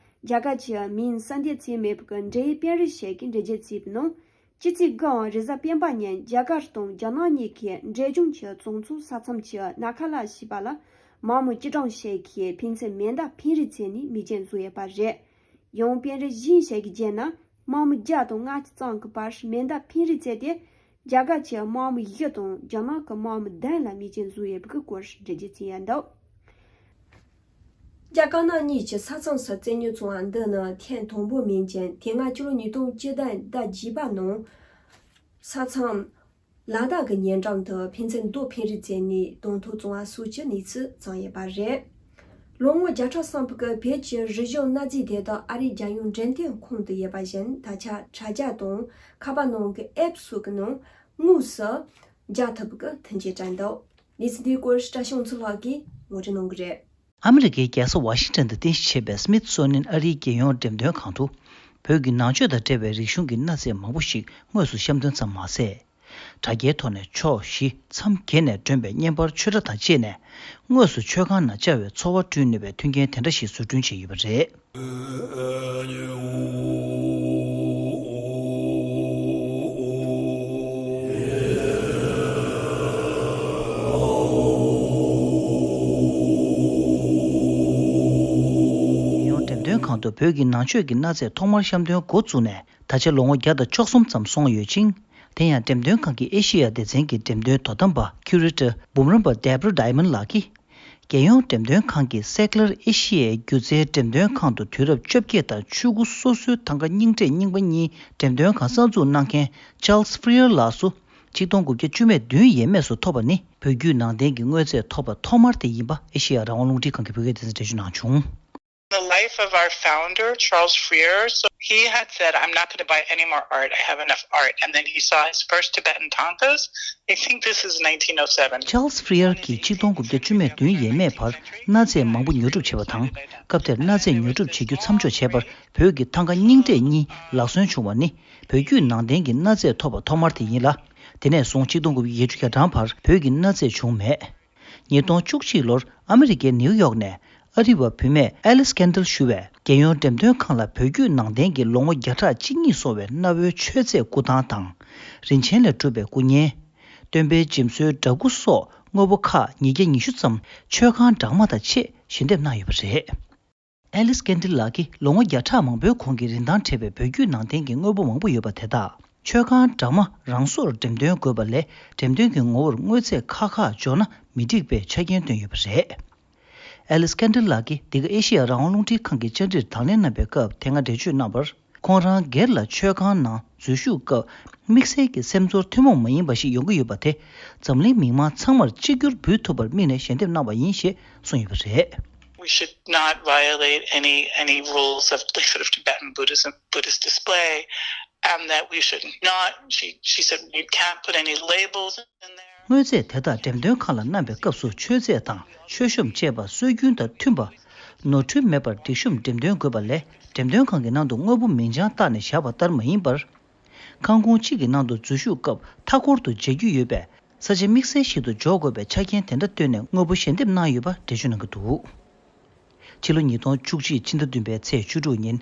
རྒྱ་གར་གྱི་མིང་གསལ་འདེབས་བྱས་མེད་པའི་འབྲེལ་ཡོད་དཔོན་རིགས་ཤིག་གིས་འགྲེལ་བརྗོད་བྱས་པའི་ནང་། ཕྱི་ཚེས་དགུའམ་རེས་གཟའ་སྤེན་པ་ཉིན་རྒྱ་གར་དང་རྒྱ་ནག་གཉིས་ཀྱི་འབྲས་ལྗོངས་ཀྱི་གཙང་ཆུ་ས་མཚམས་ཀྱི་ན་ཁ་ལ་ཞེས་པ་ལ་དམག་མི་བཅུ་གྲངས་ཤིག་གིས་ཕན་ཚུན་མེ་མདའ་འཕེན་རེས་བྱས་ནས་རྨས་སྐྱོན་བཟོ་ཡོད་པ་རེད། ཡང་དཔོན་རིགས་གཞན་ཞིག་གིས་བརྗོད་ན། དམག་མི་བརྒྱ་དང་ལྔ་བཅུ་ཙམ་གྱི་བར་མེ་མདའ་འཕེན་རེས་བྱས་ཏེ། རྒྱ་གར་གྱི་དམག་མི་བཞི་དང་རྒྱ་ནག་གི་དམག་མི་བདུན་ལ་རྨས་སྐྱོན་བཟོས་ཡོད་པའི་སྐོར་འགྲེལ་བརྗོད་བྱས་ཡོད་འདུག་རྒྱ་དཀར་ནག་གཉིས་ཀྱི་ས་མཚམས་སུ་རྩོད་རྙོག་བྱུང་བ་འདི་ནི་ཐེངས་དང་པོ་མིན་ཅིང་། དེ་སྔ་ཕྱི་ལོ་ཉིས་སྟོང་བཅུ་བདུན་ཟླ་བརྒྱད་པ་ནང་ས་མཚམས་ལ་དྭགས་ཀྱི་ཉེ་འགྲམ་དུ་ཕན་ཚུན་རྡོ་འཕེན་རེས་བྱས་ནས་གདོང་ཐུག་བྱུང་བ་སོགས་ཀྱི་གནས་ཚུལ་བྱུང་ཡོད་པ་རེད། ལོ་ངོ་བརྒྱ་ཕྲག་གསུམ་པོའི་བོད་ཀྱི་རིག་གཞུང་གནའ་རྫས་དེ་དག་ཨ་རིའི་རྒྱལ་ཡོངས་འགྲེམས་སྟོན་ཁང་དུ་ཡོད་པ་བཞིན། ད་ཆ་དྲ་རྒྱ་དང་ཁ་པར་ནང་གི་ཨེབ་སོགས་ཀྱི་ནང་དངོས་སུ་མཇལ་ཐུབ་པའི་མཐུན་རྐྱེན་བསྐྲུན་འདུག་གནས་ཚུལ་འདིའི་སྐོར་སྲིད་གྲྭ་བྱང་ཆུབ་ལགས་ཀྱིས་ངོ་སྤྲོད་གནང་གི་རེད། ཨ་མི་རི་ཀའི་རྒྱལ་ས་ཝ་ཤིང་ཊོན་དུ་རྟེན་གཞི་བྱས་པའི་སྨིཐ་སོ་ནི་ཡན་ཨ་རིའི་རྒྱལ་ཡོངས་འགྲེམས་སྟོན་ཁང་དུ། བོད་ཀྱི་ནང་ཆོས་དང་འབྲེལ་བའི་རིག་གཞུང་གི་གནའ་རྫས་མང་པོ་ཞིག་དངོས་སུ་བཤམས་སྟོན་ཙམ་མ་ཟད། དྲ་རྒྱའི་ཐོག་ནས་ཕྱོགས་བཞི་མཚམས་བརྒྱད་ནས་བསྒྲོན་པའི་བརྙན་པར་ཆོས་སྒྲ་དང་བཅས་ནས། དངོས་སུ་མཆོད་ཁང་ནང་བཅར་བའི་ཚོར་བ་བསྐྲུན་ནུས་པའི་མཐུན་རྐྱེན་དེ་འདྲ་ཞིག་བཟོ་སྐྲུན་བྱས་ཡོད་པ་རེད། ཁང་དུ་བོད་ཀྱི་ནང་ཆོས་ཀྱི་གནའ་རྫས་ཐོག་མར་བཤམས་སྟོན་འགོ་བཙུགས་ནས་ད་ཆ་ལོ་ངོ་བརྒྱ་དང་བཅུ་གསུམ་ཙམ་སོང་ཡོད་ཅིང་། དེ་ཡང་འགྲེམས་སྟོན་ཁང་གི་ཨེ་ཤེ་ཡ་སྡེ་ཚན་གྱི་འགྲེམས་སྟོན་དོ་དམ་པ་ཁིའུ་རེ་ཊར་འབུམ་རམས་པ་Deborah Diamond ལགས་ཀྱིས། རྒྱལ་ཡོངས་འགྲེམས་སྟོན་ཁང་གི་སེ་ཀ་ལར་ཨེ་ཤེ་ཡའི་སྒྱུ་རྩལ་འགྲེམས་སྟོན་ཁང་དུ་དུས་རབས་བཅོ་བརྒྱད་དང་ཆོས་སྐུ་སོ་སོའི་ཐང་ག་རྙིང་གྲས་རྙིང་པ་གཉིས་འགྲེམས་སྟོན་ཁང་གསར་འཛུགས་གནང་མཁན་Charles Freer ལགས་སུ། ཆིག་སྟོང་དགུ་བརྒྱ་བཅུ་མེད་བདུན་ཡས་མས་སུ་ཐོབ་པ་ནི་བོད་བརྒྱུད་ནང་བསྟན་གྱི་དངོས་རྫས་ཐོབ་པ་ཐོག་མར་དེ་ཡིན་པ་ཨེ་ཤེ་ཡ་རང་དབང་རླུང་འཕྲིན་ཁང་གི་བོད་སྐད་སྡེ་ཚན་འགྲེལ་བརྗོད་གནང་བྱུང་། The life of our founder, Charles Freer. So he had said, "I'm not going to buy any more art. I have enough art." And then he saw his first Tibetan Tankas. I think this is nineteen oh seven. Charles Freer གྱིས་ཆིག་སྟོང་དགུ་བརྒྱ་བཅུ་མེད་བདུན་ཡས་མས་བར་གནའ་རྫས་མང་པོ་ཉོ་སྒྲུབ་བྱས་པ་དང་། སྐབས་དེར་གནའ་རྫས་ཉོ་སྒྲུབ་བྱེད་རྒྱུ་མཚམས་འཇོག་བྱས་པར་བོད་ཀྱི་ཐང་ག་རྙིང་གྲས་གཉིས་ལག་སོན་བྱུང་བ་ནི་བོད་བརྒྱུད་ནང་བསྟན་གྱི་གནའ་རྫས་ཐོབ་པ་ཐོག་མར་དེ་ཡིན་ལ། དེ་ནས་བཟུང་ཆིག་སྟོང་དགུ་བརྒྱ་བརྒྱད་ཅུ་གྱ་གྲངས་བར་བོད་ཀྱི་གནའ་རྫས་བྱུང་མེད། ཉིས་སྟོང་བཅུ་གཅིག་ལོར་ཨ་མི་རི་ཀའི་ནིའུ་ཡོག་ནས་ཨ་རི་བ་བུད་མེད་ཨེ་ལི་སི་ཀན་ཏལ་ཞུ་བས་རྒྱལ་ཡོངས་འགྲེམས་སྟོན་ཁང་ལ་བོད་བརྒྱུད་ནང་བསྟན་གྱི་ལོ་ངོ་བརྒྱ་ཕྲག་གཅིག་གཉིས་སོང་བའི་གནའ་བོའི་མཆོད་རྫས་སྐུ་ཐང་དང་། རིན་ཆེན་ལས་གྲུབ་པའི་སྐུ་བརྙན། སྟོན་པའི་འཇིམ་བཟོའི་འདྲ་སྐུ་སོགས་དངོས་པོ་ཁག་ཉིས་བརྒྱ་ཉི་ཤུ་ཙམ་མཆོད་ཁང་སྦྲགས་མ་དང་ཆེད་ཞལ་འདེབས་གནང་ཡོད་པ་རེད། ཨེ་ལི་སི་ཀན་ཏིལ་ལགས་ཀྱིས་ལོ་ངོ་བརྒྱ་ཕྲག་མང་པོའི་གོང་གི་རིན་ཐང་བྲལ་བའི་བོད་བརྒྱུད་ནང་བསྟན་གྱི་དངོས་པོ་མང་པོ་ཡོད་པ་དེ་དག་མཆོད་ཁང་སྦྲགས་མ་རང་སོར་འགྲེམས་སྟོན་དགོས་པ་ལས་འགྲེམས་སྟོན་གྱི་ངོ་བོར་དངོས་རྫས་ཁག་ཁག་འཇོག་ན་མི་འགྲིག་པའི་ཆ་རྐྱེན་བཏོན་ཡོད་པ་རེད། ཨེ་ལི་སི་ཀན་ཏིལ་ལགས་ཀྱིས་འདི་ག་ཨེ་ཤེ་ཡ་རང་དབང་རླུང་འཕྲིན་ཁང་གི་བཅར་འདྲིར་དང་ལེན་གནང་བའི་སྐབས་དེ་སྔ་འགྲེལ་བརྗོད་གནང་བར། ཁོང་རང་སྒེར་ལ་མཆོད་ཁང་ནང་འཛུལ་ཞུགས་སྐབས་དམིགས་བསལ་གྱི་སེམས་ཚོར་ཐུན་མོང་མ་ཡིན་པ་ཞིག་ཡོང་གི་ཡོད་པ་དེ་འཛམ་གླིང་མི་མང་ཚང་མར་གཅིག་གྱུར་འབུལ་ཐུབ་པར་དམིགས་ནས་ཞལ་འདེབས་གནང་བ་ཡིན་ཞེས་གསུངས་ཡོད་པ་རེད། We should not violate any any rules of the sort of Tibetan Buddhism, Buddhist display, and that we should not, she, she said, "You can't put any labels in there." དངོས་རྫས་དེ་དག་འགྲེམས་སྟོན་ཁང་ལ་བསྣམས་པའི་སྐབས་སུ་མཆོད་རྫས་དང་མཆོད་གཤོམ་བཅས་པ་སྲོལ་རྒྱུན་དང་མཐུན་པ། ནོར་འཁྲུལ་མེད་པར་སྒྲིག་གཤོམ་འགྲེམས་སྟོན་དགོས་པ་ལས་འགྲེམས་སྟོན་ཁང་གི་ནང་དུ་དངོས་པོ་མིང་བྱང་བཏགས་ནས་བཞག་པ་ལྟར་མ་ཡིན་པར། ཁང་ཁོངས་གཅིག་གི་ནང་དུ་འཛུལ་ཞུགས་སྐབས་མཐའ་འཁོར་དུ་མཇལ་རྒྱུ་ཡོད་པས་ས་ཆ་དམིགས་བསལ་ཞིག་ཏུ་འཇོག་དགོས་པའི་ཆ་རྐྱེན་དེ་འདྲ་བཏོན་ནས་དངོས་པོ་ཞལ་འདེབས་གནང་ཡོད་པ་འགྲེལ་བརྗོད་གནང་གི་འདུག་ཕྱི་ལོ་ཉིས་སྟོང་བཅུ་གཅིག་ཕྱི་ཟླ་བདུན་པའི་ཚེས་བཅུ་དྲུག་ཉིན།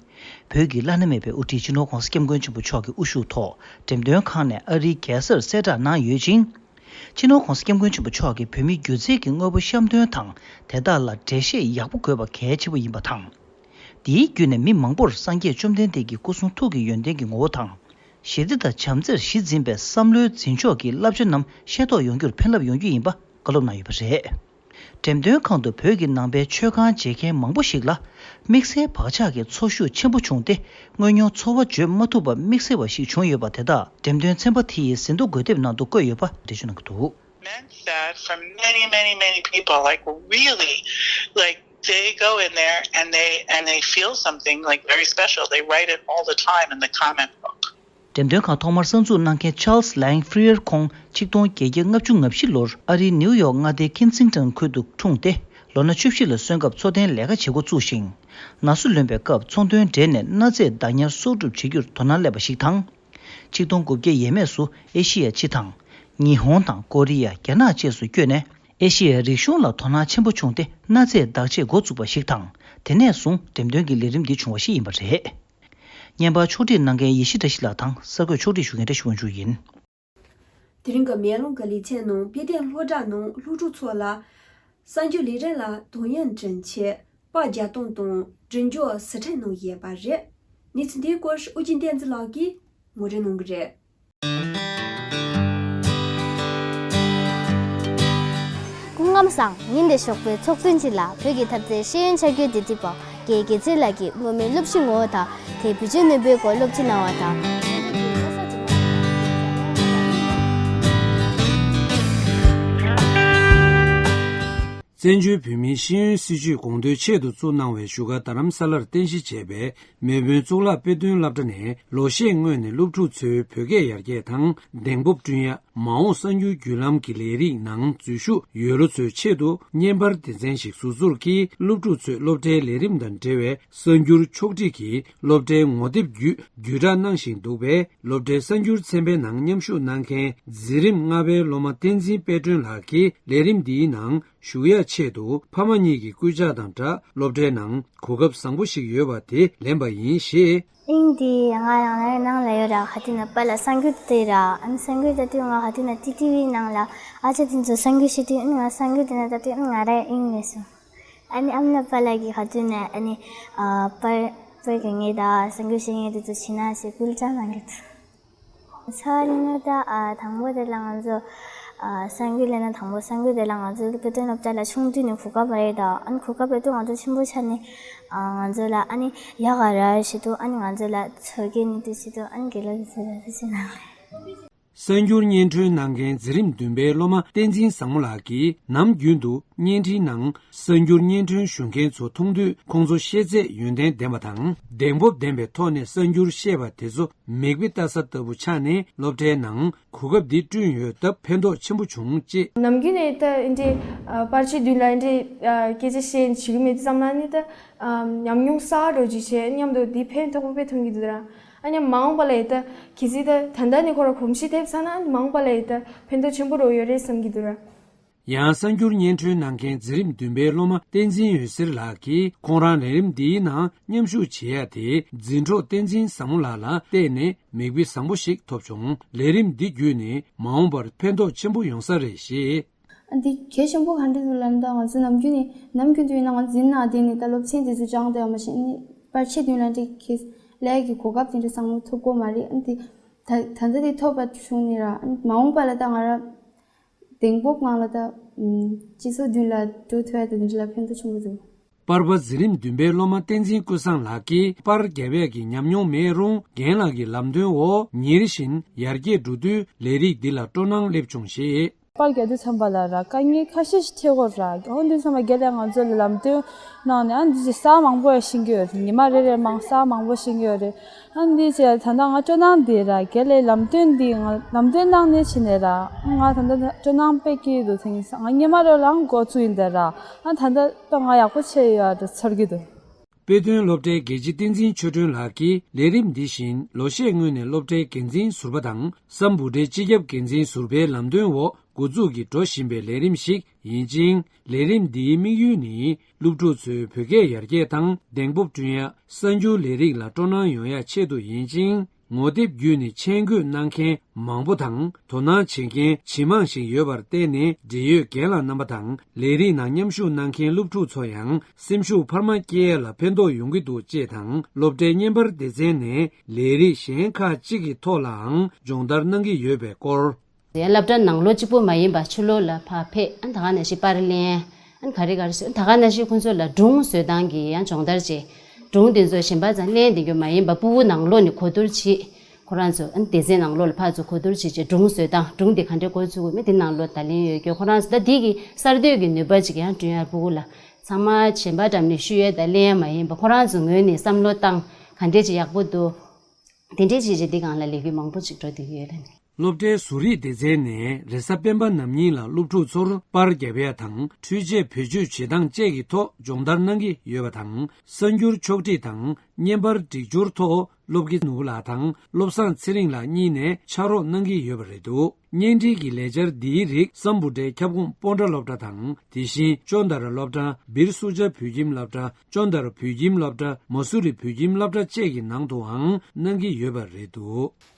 བོད་ཀྱི་བླ་ན་མེད་པའི་དབུ་ཁྲིད་སྤྱི་ནོར་༧གོང་ས་༧སྐྱབས་མགོན་ཆེན་པོ་མཆོག་གི་དབུ་བཞུགས་ཐོག་འགྲེམས་སྟོན་ཁང་ནས་ཨ་རིའི་རྒྱལ་སར་གསལ་བསྒྲགས་གནང་ཡོད་ཅིང་། སྤྱི་ནོར་༧གོང་ས་༧སྐྱབས་མགོན་ཆེན་པོ་མཆོག་གིས་བོད་མིའི་སྒྱུ་རྩལ་གྱི་དངོས་པོ་བཤམས་སྟོན་དང་དེ་དག་ལ་འགྲེལ་བཤད་ཡག་པོ་དགོས་པ་གལ་ཆེན་པོ་ཡིན་པ་དང་། དེའི་བརྒྱུད་ནས་མི་མང་པོར་སངས་རྒྱས་བཅོམ་ལྡན་འདས་ཀྱི་སྐུ་གསུང་ཐུགས་ཀྱི་ཡོན་ཏན་གྱི་ངོ་བོ་དང་། ཞི་བདེ་དང་བྱམས་བརྩེར་གཞི་འཛིན་པའི་བསམ་བློའི་འཛིན་ཕྱོགས་ཀྱི་བསླབ་བྱ་རྣམས་ཤེས་རྟོགས་ཡོང་རྒྱུར་ཕན་རླབས་ཡོང་རྒྱུ་ཡིན་པ་བཀའ་སློབ་གནང་ཡོད་པ་རེད། འགྲེམས་སྟོན་ཁང་དུ་བོད་ཀྱི་ནང་པའི་མཆོད་ཁང་མཇལ་མཁན་མང་པོ་ཞིག་ལ་དམིགས་བསལ་བག་ཆགས་ཀྱི་འཚོ་ཤུགས་ཆེན་པོ་བྱུང་སྟེ། དངོས་མྱོང་འཚོ་བ་བརྗོད་མ་ཐུབ་པ་དམིགས་བསལ་བ་ཞིག་བྱུང་ཡོད་པ་དེ་དག་འགྲེམས་སྟོན་ཚན་པ་དེ་ཡི་ཟིན་ཐོ་འགོད་དེབ་ནང་དུ་བཀོད་ཡོད་པ་འགྲེལ་བརྗོད་གནང་གི་འདུག meant that for many, many, many people, like, really, like, they go in there and they and they feel something, like, very special. They write it all the time in the comment book. འགྲེམས་སྟོན་ཁང་ཐོག་མར་གསར་འཛུགས་གནང་མཁན་Charles Lang Freer ཁོང་ཆིག་སྟོང་བརྒྱད་བརྒྱ་ལྔ་བཅུ་ང་བཞི་ལོར་ཨ་རིའི་ནིའུ་ཡོག་མངའ་སྡེའི་ཁིན་སིང་ཊོན་ཁུལ་དུ་འཁྲུངས་ཏེ། ལོ་ན་བཅུ་བཞི་ལ་སོན་སྐབས་འཚོ་རྟེན་ལས་ཀ་བྱེད་འགོ་བཙུགས་ཤིང་། ན་སོ་ལོན་པའི་སྐབས་ཚོང་དོན་འབྲེལ་ནས་གནའ་རྫས་བདག་ཉར་གསོག་སྒྲུབ་བྱེད་རྒྱུར་དོ་སྣང་སླེབས་པ་ཞིག་དང་། ཆིག་སྟོང་དགུ་བརྒྱ་ཡས་མས་སུ་ཨེ་ཤི་ཡ་སྤྱི་དང་། ཉི་ཧོང་དང་ཀོ་རི་ཡ། རྒྱ་ནག་བཅས་སུ་བསྐྱོད་ནས། ཨེ་ཤི་ཡའི་རིག་གཞུང་ལ་དོ་སྣང་ཆེན་པོ་བྱུང་སྟེ། གནའ་རྫས་བདག་གཅེས་འགོ་བཙུགས་པ་ཞིག་དང་། དེ་ནས་བཟུང་འགྲེམས་སྟོན་གྱི་ལས་རིམ་འདི་བྱུང་བ་ཞིག་ཡིན་པ་རེད། བརྙན་པར་ཕྱོགས་སྒྲིག་གནང་མཁན་ཡེ་ཤེས་བཀྲ་ཤིས་ལགས་དང་གསར་འགོད་ཕྱོགས་སྒྲིག་ཞུ་མཁན་བཀྲ་ཤིས་དབང་ཕྱུག་ཡིན། དེ་རིང་གི་མེ་ལོང་གི་ལེ་ཚན་ནང་དཔེ་དེབ་སློབ་གྲྭ་ནང་སློབ་ཕྲུག་ཚོ་ལ་གསར་འགྱུར་ལས་རིམ་ལ་དོན་ཡོད་འདྲེན་ཆེད་པར་རྒྱག་སྟངས་དང་འབྲི་འཇུག་ཟུར་ཁྲིད་གནང་ཡོད་པ་རེད། གནས་ཚུལ་འདིའི་སྐོར་ཨོ་རྒྱན་བསྟན་འཛིན་ལགས་ཀྱིས་ངོ་སྤྲོད་གནང་གི་རེད། སྐུ་ཁམས་བཟང་། ཉིན་དེ་ཞོགས་པའི་ཚོགས་ཐུན་གཅིག་ལ་བོད་ཀྱི་འཐབ་རྩོད་ཤེས་ཡོན་ཆ་བགོས་འབྲེལ་མཐུད་པ་རྒན་དགེ་ཚེ་ལགས་ཀྱིས་དངོས་མིན་སློབ་གཞི་ངོ་བོ་དང་དེའི་བེད་སྤྱོད་ནུས་པའི་སྐོར་སློབ་ཁྲིད་གནང་བ་དང་། བཙན་བྱོལ་བོད་མིའི་ཤེས་ཡོན་སྲིད་བྱུས་དགོངས་དོན་ཆེད་དུ་བཙུགས་གནང་བའི་བཞུགས་སྒར་རྡ་རམ་ས་ལར་རྟེན་གཞི་བྱས་པའི་མེས་དབོན་གཙུག་ལག་དཔེ་སྟོན་སློབ་གྲྭ་ནས་ལོ་ཤས་སྔོན་ནས་སློབ་ཕྲུག་ཚོའི་བོད་སྐད་ཡར་རྒྱས་དང་གདེང་སྤོབས་བསྐྲུན་ཡ། མ་འོངས་གསར་འགྱུར་བརྒྱུད་ལམ་གྱི་ལས་རིགས་ནང་འཛུལ་ཞུགས་ཡོད་རོགས་ཚོའི་ཆེད་དུ་བརྙན་པར་སྡེ་ཚན་ཞིག་ཟུར་འཛུགས་ཀྱིས་སློབ་ཕྲུག་ཚོས་སློབ་གྲྭའི་ལས་རིམ་དང་འབྲེལ་བའི་གསར་འགྱུར་ཕྱོགས་སྒྲིག་གིས་སློབ་གྲྭའི་ངོ་དེབ་བརྒྱུད་བརྒྱུད་བསྒྲགས་གནང་བཞིན་འདུག་པས། སློབ་གྲྭའི་གསར་འགྱུར་ཚན་པའི་ནང་མཉམ་ཞུགས་གནང་མཁན་འཛིན་རིམ་ལྔ་པའི་སློབ་མ་བསྟན་འཛིན་དཔལ་སྒྲོན་ལགས་ཀྱིས་ལས་རིམ་འདིའི་ནང་ཞུགས་ཡ་ཆེད་དུ་ཕ་མ་གཉིས་ཀྱི་སྐུལ་ལྕག་དང་སྦྲགས་སློབ་གྲྭའི་ནང་གོ་སྐབས་བཟང་པོ་ཞིག་ཡོད་པ་དེ་ལེན་པ་ཡིན་ཞེས། དབྱིངས་འདི་ང་རང་ལ་ནང་ལ་ཡོད་ར། ག་དུས་ན་པཱ་ལགས་གསར་འགྱུར་དེ་ར། ཨ་ནི་གསར་འགྱུར་ལྟ་དུས་ང་ག་དུས་ན་ཏི་ཏི་ཝི་ནང་ལ་ཨ་ཅག་དེ་ཚོ་གསར་འགྱུར་བཤད་དུས། ཨ་ནི་ང་གསར་འགྱུར་དེ་ན་ལྟ་དུས། ཨ་ནི་ང་རའི་དབྱིངས་ལས་སོ། ཨ་ནི་ཨ་མ་ལགས་པཱ་ལགས་ཀྱི་ག་དུས་ནས་ཨ་ནི་ཨ་པར་པར་རྒྱག་མཁན་དང་གསར་འགྱུར་བཤད་མཁན་དེ་ཚོ་བྱེད་ན་ཞེས་སྐུལ་ཀྱང་གནང་གི་འདུག་ས་ནི་ད་ཨ་དང་པོ་དེ་ལ་ང་ཚོ་ཨ་གསར་འགྱུར་ལས་ན་དང་པོ་གསར་འགྱུར་དེ་ལ་ང་ཚོ་དཔེ་སྟོན་སློབ་གྲྭ་ལ་ཆུང་དུས་ནས་གོ་སྐབས་རེད། ད་ཨ་ནི་གོ་སྐབས་རེད་དུས་ང་ཚོ་ཆེན་པོ་ཆགས་ནས་ཨ་ང་ཚོ་ལ་ཨ་ནི་ཡག་ག་ར་ཞེས་དུས་ཨ་ནི་ང་ཚོ་ལ་ཚོར་སྐྱེ་ནི་དུས་ཞེས་དུས་ཨ་ནི་དགེ་ལགས་ཀྱིས་ཚོར་ར་ཚོར་ཅིག་གནང་རེད། གསར་འགྱུར་སྙན་སྒྲོན་གནང་མཁན་འཛིན་རིམ་བདུན་པའི་སློབ་མ་བསྟན་འཛིན་བཟང་མོ་ལགས་ཀྱིས་ནམ་རྒྱུན་དུ་བརྙན་འཕྲིན་ནང་གསར་འགྱུར་སྙན་སྒྲོན་ཞུ་མཁན་ཚོ་མཐོང་དུས་ཁོང་ཚོ་ཤེས་ཚད་ཡོན་ཏན་ལྡན་པ་དང་གདེང་སྤོབས་ལྡན་པའི་ཐོག་ནས་གསར་འགྱུར་བཤད་པ་དེ་ཚོ་མིག་དཔེ་ལྟ་ས་ལྟ་བུ་ཆགས་ནས་སློབ་གྲྭའི་ནང་གོ་སྐབས་འདི་བསྐྲུན་ཡོད་སྟབས་ཕན་ཐོགས་ཆེན་པོ་བྱུང་ཅེས། ནམ་རྒྱུན་ནས་ད་འདི་འདྲའི་ཨ་པར་ཆས་མདུན་ལ་འདི་འདྲའི་ཨ་སྐད་ཆ་བཤད་བྱེད་ཀྱི་མེད་དུས་ཙམ་ན་ནི་ད་ཨ་ཉམས་མྱོང་གསར་པ་འདྲ་ཅིག་བྱས་མཉམ་དུ་འདི་ཕན་ཐོགས་པོ་དཔེ་ཐོན་གྱི་འདུག་ར། ཨ་ནི་མ་འོངས་པ་ལ་ཡི་ད་གལ་སྲིད་ད་ད་ལྟ་ནས་ཁོ་ར་གོམས་གཤིས་ཐེབས་ཚར་ན་ཨ་ནི་མ་འོངས་པ་ལ་ཡི་ད་ཕན་ཐོགས་ཆེན་པོ་རོ་ཡོད་རེད་བསམ་གྱི་འདུག་ར། ཡང་གསར་འགྱུར་སྙན་སྒྲོན་གནང་མཁན་འཛིན་རིམ་བདུན་པའི་སློབ་མ་བསྟན་འཛིན་འོད་ཟེར་ལགས་ཀྱིས་ཁོང་རང་ལས་རིམ་འདིའི་ནང་མཉམ་ཞུགས་བྱེད་ཡ་དེ་འཛིན་གྲོགས་བསྟན་འཛིན་བཟང་མོ་ལགས་ལ་བལྟས་ནས་མིག་དཔེ་བཟང་པོ་ཞིག་ཐོབ་བྱུང་། ལས་རིམ་འདི་བརྒྱུད་ནས་མ་འོངས་པར་ཕན་ཐོགས་ཆེན་པོ་ཡོང་ས་རེད་ཞེས། ཨ་འདི་གལ་ཆེན་པོ་ག་འདྲ་འདུག་ལབ་ན་ད་ང་ཚོ་ནམ་རྒྱུན་ནས་ནམ་རྒྱུན་དུ་ཡིན་ན་ང་འཛིན་ནང་བསྡད་ནས་ད་སློབ་ཚན་དེ་ཚོ་སྦྱངས་བསྡད་ཡོད་མ་ཤེས་ནི་པར་ཆས་མདུན་ལ་འདི་གས་ལས་ཀྱི་གོ་སྐབས་དེ་འདྲ་བཟང་པོ་ཐོབ་གོ་མ་རེད། ཨ་འདི་ད་ད་ལྟ་དེ་ཐོབ་པ་བྱུང་ནས་ར་ཨ་མ་འོངས་པ་ལ་ད་ང་ར་གདེང་སྤོབས་ངང་ལ་ད་སྤྱི་ཚོགས་མདུན་ལ་འགྲོ་ཐུབ་ཡ་དེ་འདི་འདྲ་ལ་ཕན་ཐོགས་ཆེན་པོ་འདུག་པར་པ་འཛིན་རིམ་བདུན་པའི་སློབ་མ་བསྟན་འཛིན་ཀུན་བཟང་ལགས་ཀྱིས་པར་རྒྱབ་ཡས་ཀྱི་ཉམས་མྱོང་མེད་རུང་རྒན་ལགས་ཀྱི་ལམ་སྟོན་འོག་ཉིན་རེ་བཞིན་ཡར་རྒྱས་འགྲོ་དུས་ལས་རིགས་འདི་ལ་སྤྲོ་སྣང་སླེབས་བྱུང་ཞེས། པར་རྒྱག་དུས་ཙམ་པ་ལ་ར་དཀའ་ངལ་ཁ་ཤས་ཤིག་འཕྲད་ཀྱི་ཡོད་ར། འོན་ཏེ་ཚང་མ་རྒན་ལགས་ང་ཚོ་ལ་ལམ་སྟོན་གནང་ནས་ཨ་འདི་ཅིག་གསར་མང་པོ་ཡང་ཤེས་ཀྱི་ཡོད་རེད། ཉི་མ་རེ་རེར་མང་གསར་མང་པོ་ཤེས་ཀྱི་ཡོད་རེད། ཨ་འདི་བྱས་ད་ལྟ་ང་སྤྲོ་སྣང་འདི་ར་རྒན་ལགས་ལམ་སྟོན་འདི་ང་ལམ་སྟོན་གནང་ནས་བྱས་ནས་ར་ང་ད་ལྟ་སྤྲོ་སྣང་དཔེ་སྐྱེས་འདུག་དེང་སང་ང་སྔོན་མ་རོ་ལའང་འགོ་བཙུགས་ཡིན་ད་ར། ཨ་ད་ལྟ་དཔེ་ང་ཡག་པོ་བྱས་ཡོད་རེད་ཚོར་གྱི་འདུག་དཔེ་སྟོན་སློབ་གྲྭའི་དགེ་བཤེས་བསྟན་འཛིན་ཆོས་སྒྲོན་ལགས་ཀྱིས་ལས་རིམ་འདི་བཞིན་ལོ་ཤས་སྔོན་ནས་སློབ་གྲྭའི་འགན་འཛིན་ཟུར་པ་དང་སམ་བྷོ་ཊའི་སྤྱི་ཁྱབ་འགན་འཛིན་ཟུར་པའི་ལམ་སྟོན་འོག་འགོ་འཛུགས་ཀྱིས་འགྲོ་བཞིན་པའི་ལས་རིམ་ཞིག་ཡིན་ཅིང་། ལས་རིམ་འདིའི་དམིགས་ཡུལ་ནི་སློབ་ཕྲུག་ཚོའི་བོད་སྐད་ཡར་རྒྱས་དང་གདེང་སྤོབས་བསྐྲུན་ཡ། གསར་འགྱུར་ལས་རིགས་ལ་སྤྲོ་སྣང་ཡོང་ཡ་ཆེད་དུ་ཡིན་ཅིང་། ངོ་དེབ་བརྒྱུད་ནས་མཆན་འགོད་གནང་མཁན་མང་པོ་དང་དོ་སྣང་བྱེད་མཁན་ཇེ་མང་ཞིག་ཡོད་པར་བརྟེན་ནས་འབྲེལ་ཡོད་རྒན་ལགས་རྣམ་པ་དང་ལས་རིགས་ནང་མཉམ་ཞུགས་གནང་མཁན་སློབ་ཕྲུག་ཚོ་ཡང་སེམས་ཤུགས་འཕར་མ་སྐྱེ་ཡ་ལ་ཕན་ཐོགས་ཡོང་གི་འདུག་ཅེས་དང་སློབ་གྲྭའི་བརྙན་པར་སྡེ་ཚན་ནས་ལས་རིགས་གཞན་ཁག་ཅིག་གི་ཐོག་ལའང་སྦྱོང་བརྡར་གནང་གི་ཡོད་པའི་སྐོར། སློབ་གྲྭ་ནང་ལོགས་གཅིག་པུ་མ་ཡིན་པ་ཕྱི་ལོགས་ལ་ཕར་ཕེབས་ཨ་ད་ག་ནང་བཞིན་པར་ལེན་ཨ་ག་རེ་ག་རེ་ཟེར་ད་ག་ནང་བཞིན་ཁོང་ཚོ་ལ་སྒྲུང་བཟོ་སྟངས་ཀྱི་ཡང་སྦྱོང་བརྡར་བྱས། སྒྲུང་དེ་ཚོ་གཞན་པ་ཚང་ལེན་བསྡད་རྒྱུ་མ་ཡིན་པ་ཕྲུ་གུ་ནང་ལོགས་ནས་གོ་བསྡུར་བྱས། ཁོ་རང་ཚོ་ཨ་སྡེ་ཚན་ནང་ལོགས་ལ་ཕར་ཚུར་གོ་བསྡུར་བྱས་བྱས་སྒྲུང་བཟོ་སྟངས་སྒྲུང་དེ་ག་འདྲས་འགོ་ཚུགས་དགོས་མིན་དེ་ནང་ལོགས་ད་ལེན་ཡོད་རྒྱུ་ཁོ་རང་ཚོ་ད་དེ་གི་གསར་གཏོད་ཀྱི་ནུས་པ་ཅིག་ཡང་བསྐྲུན་ཡ་ཕྲུ་གུ་ལ་ཚང་མ་གཞན་པ་འགྲམ་ནས་ཤུལ་ཡས་ད་ལེན་ཡ་མ་ཡིན་པ་ཁོ་རང་ཚོ་ངོས་ནས་བསམ་བློ་བཏང་ག་འདྲས་ཅིག་ཡག་པོ་འདུག་དེ་འདྲས་བྱས་བྱས་འདི་སྒང་ལ་ལས་འགུལ་མང་པོ་ཅིག་འགྲོ་བསྡད་ཀྱི་ཡོད་རེད། སློབ་གྲྭའི་བཟོ་རིག་སྡེ་ཚན་ནས་རེས་གཟའ་སྤེན་པ་ནམ་ཉིན་ལ་སློབ་ཕྲུག་ཚོར་པར་རྒྱབ་ཡ་དང་འཕྲུལ་ཆས་བེད་སྤྱོད་བྱེད་སྟངས་བཅས་ཀྱི་ཐོག་སྦྱོང་བརྡར་གནང་གི་ཡོད་པ་དང་གསར་འགྱུར་ཕྱོགས་སྒྲིག་དང་བརྙན་པར་སྒྲིག་སྦྱོར་ཐོག་སློབ་དགེ་ནོར་བུ་ལགས་དང་བློ་བཟང་ཚེ་རིང་ལགས་གཉིས་ནས་ཕྱག་རོགས་གནང་གི་ཡོད་པ་རེད་འདུག་བརྙན་འཕྲིན་གྱི་ལས་འཆར་འདིའི་རིགས་སམ་བྷོ་ཊའི་ཁྱབ་ཁོངས་སྤོན་ཊ་སློབ་གྲྭ་དང་དེ་བཞིན་ཅོན་དར་སློབ་གྲྭ། བིར་སུ་ཇཱ་བོད་ཁྱིམ་སློབ་གྲྭ། ཅོན་དར་བོད་ཁྱིམ་སློབ་གྲྭ། མ་སུ་རི་བོད་ཁྱིམ་སློབ་གྲྭ་བཅས་ཀྱི་ནང་དུའང་གནང་གི་ཡོད་པ་རེད་འདུག་བོད་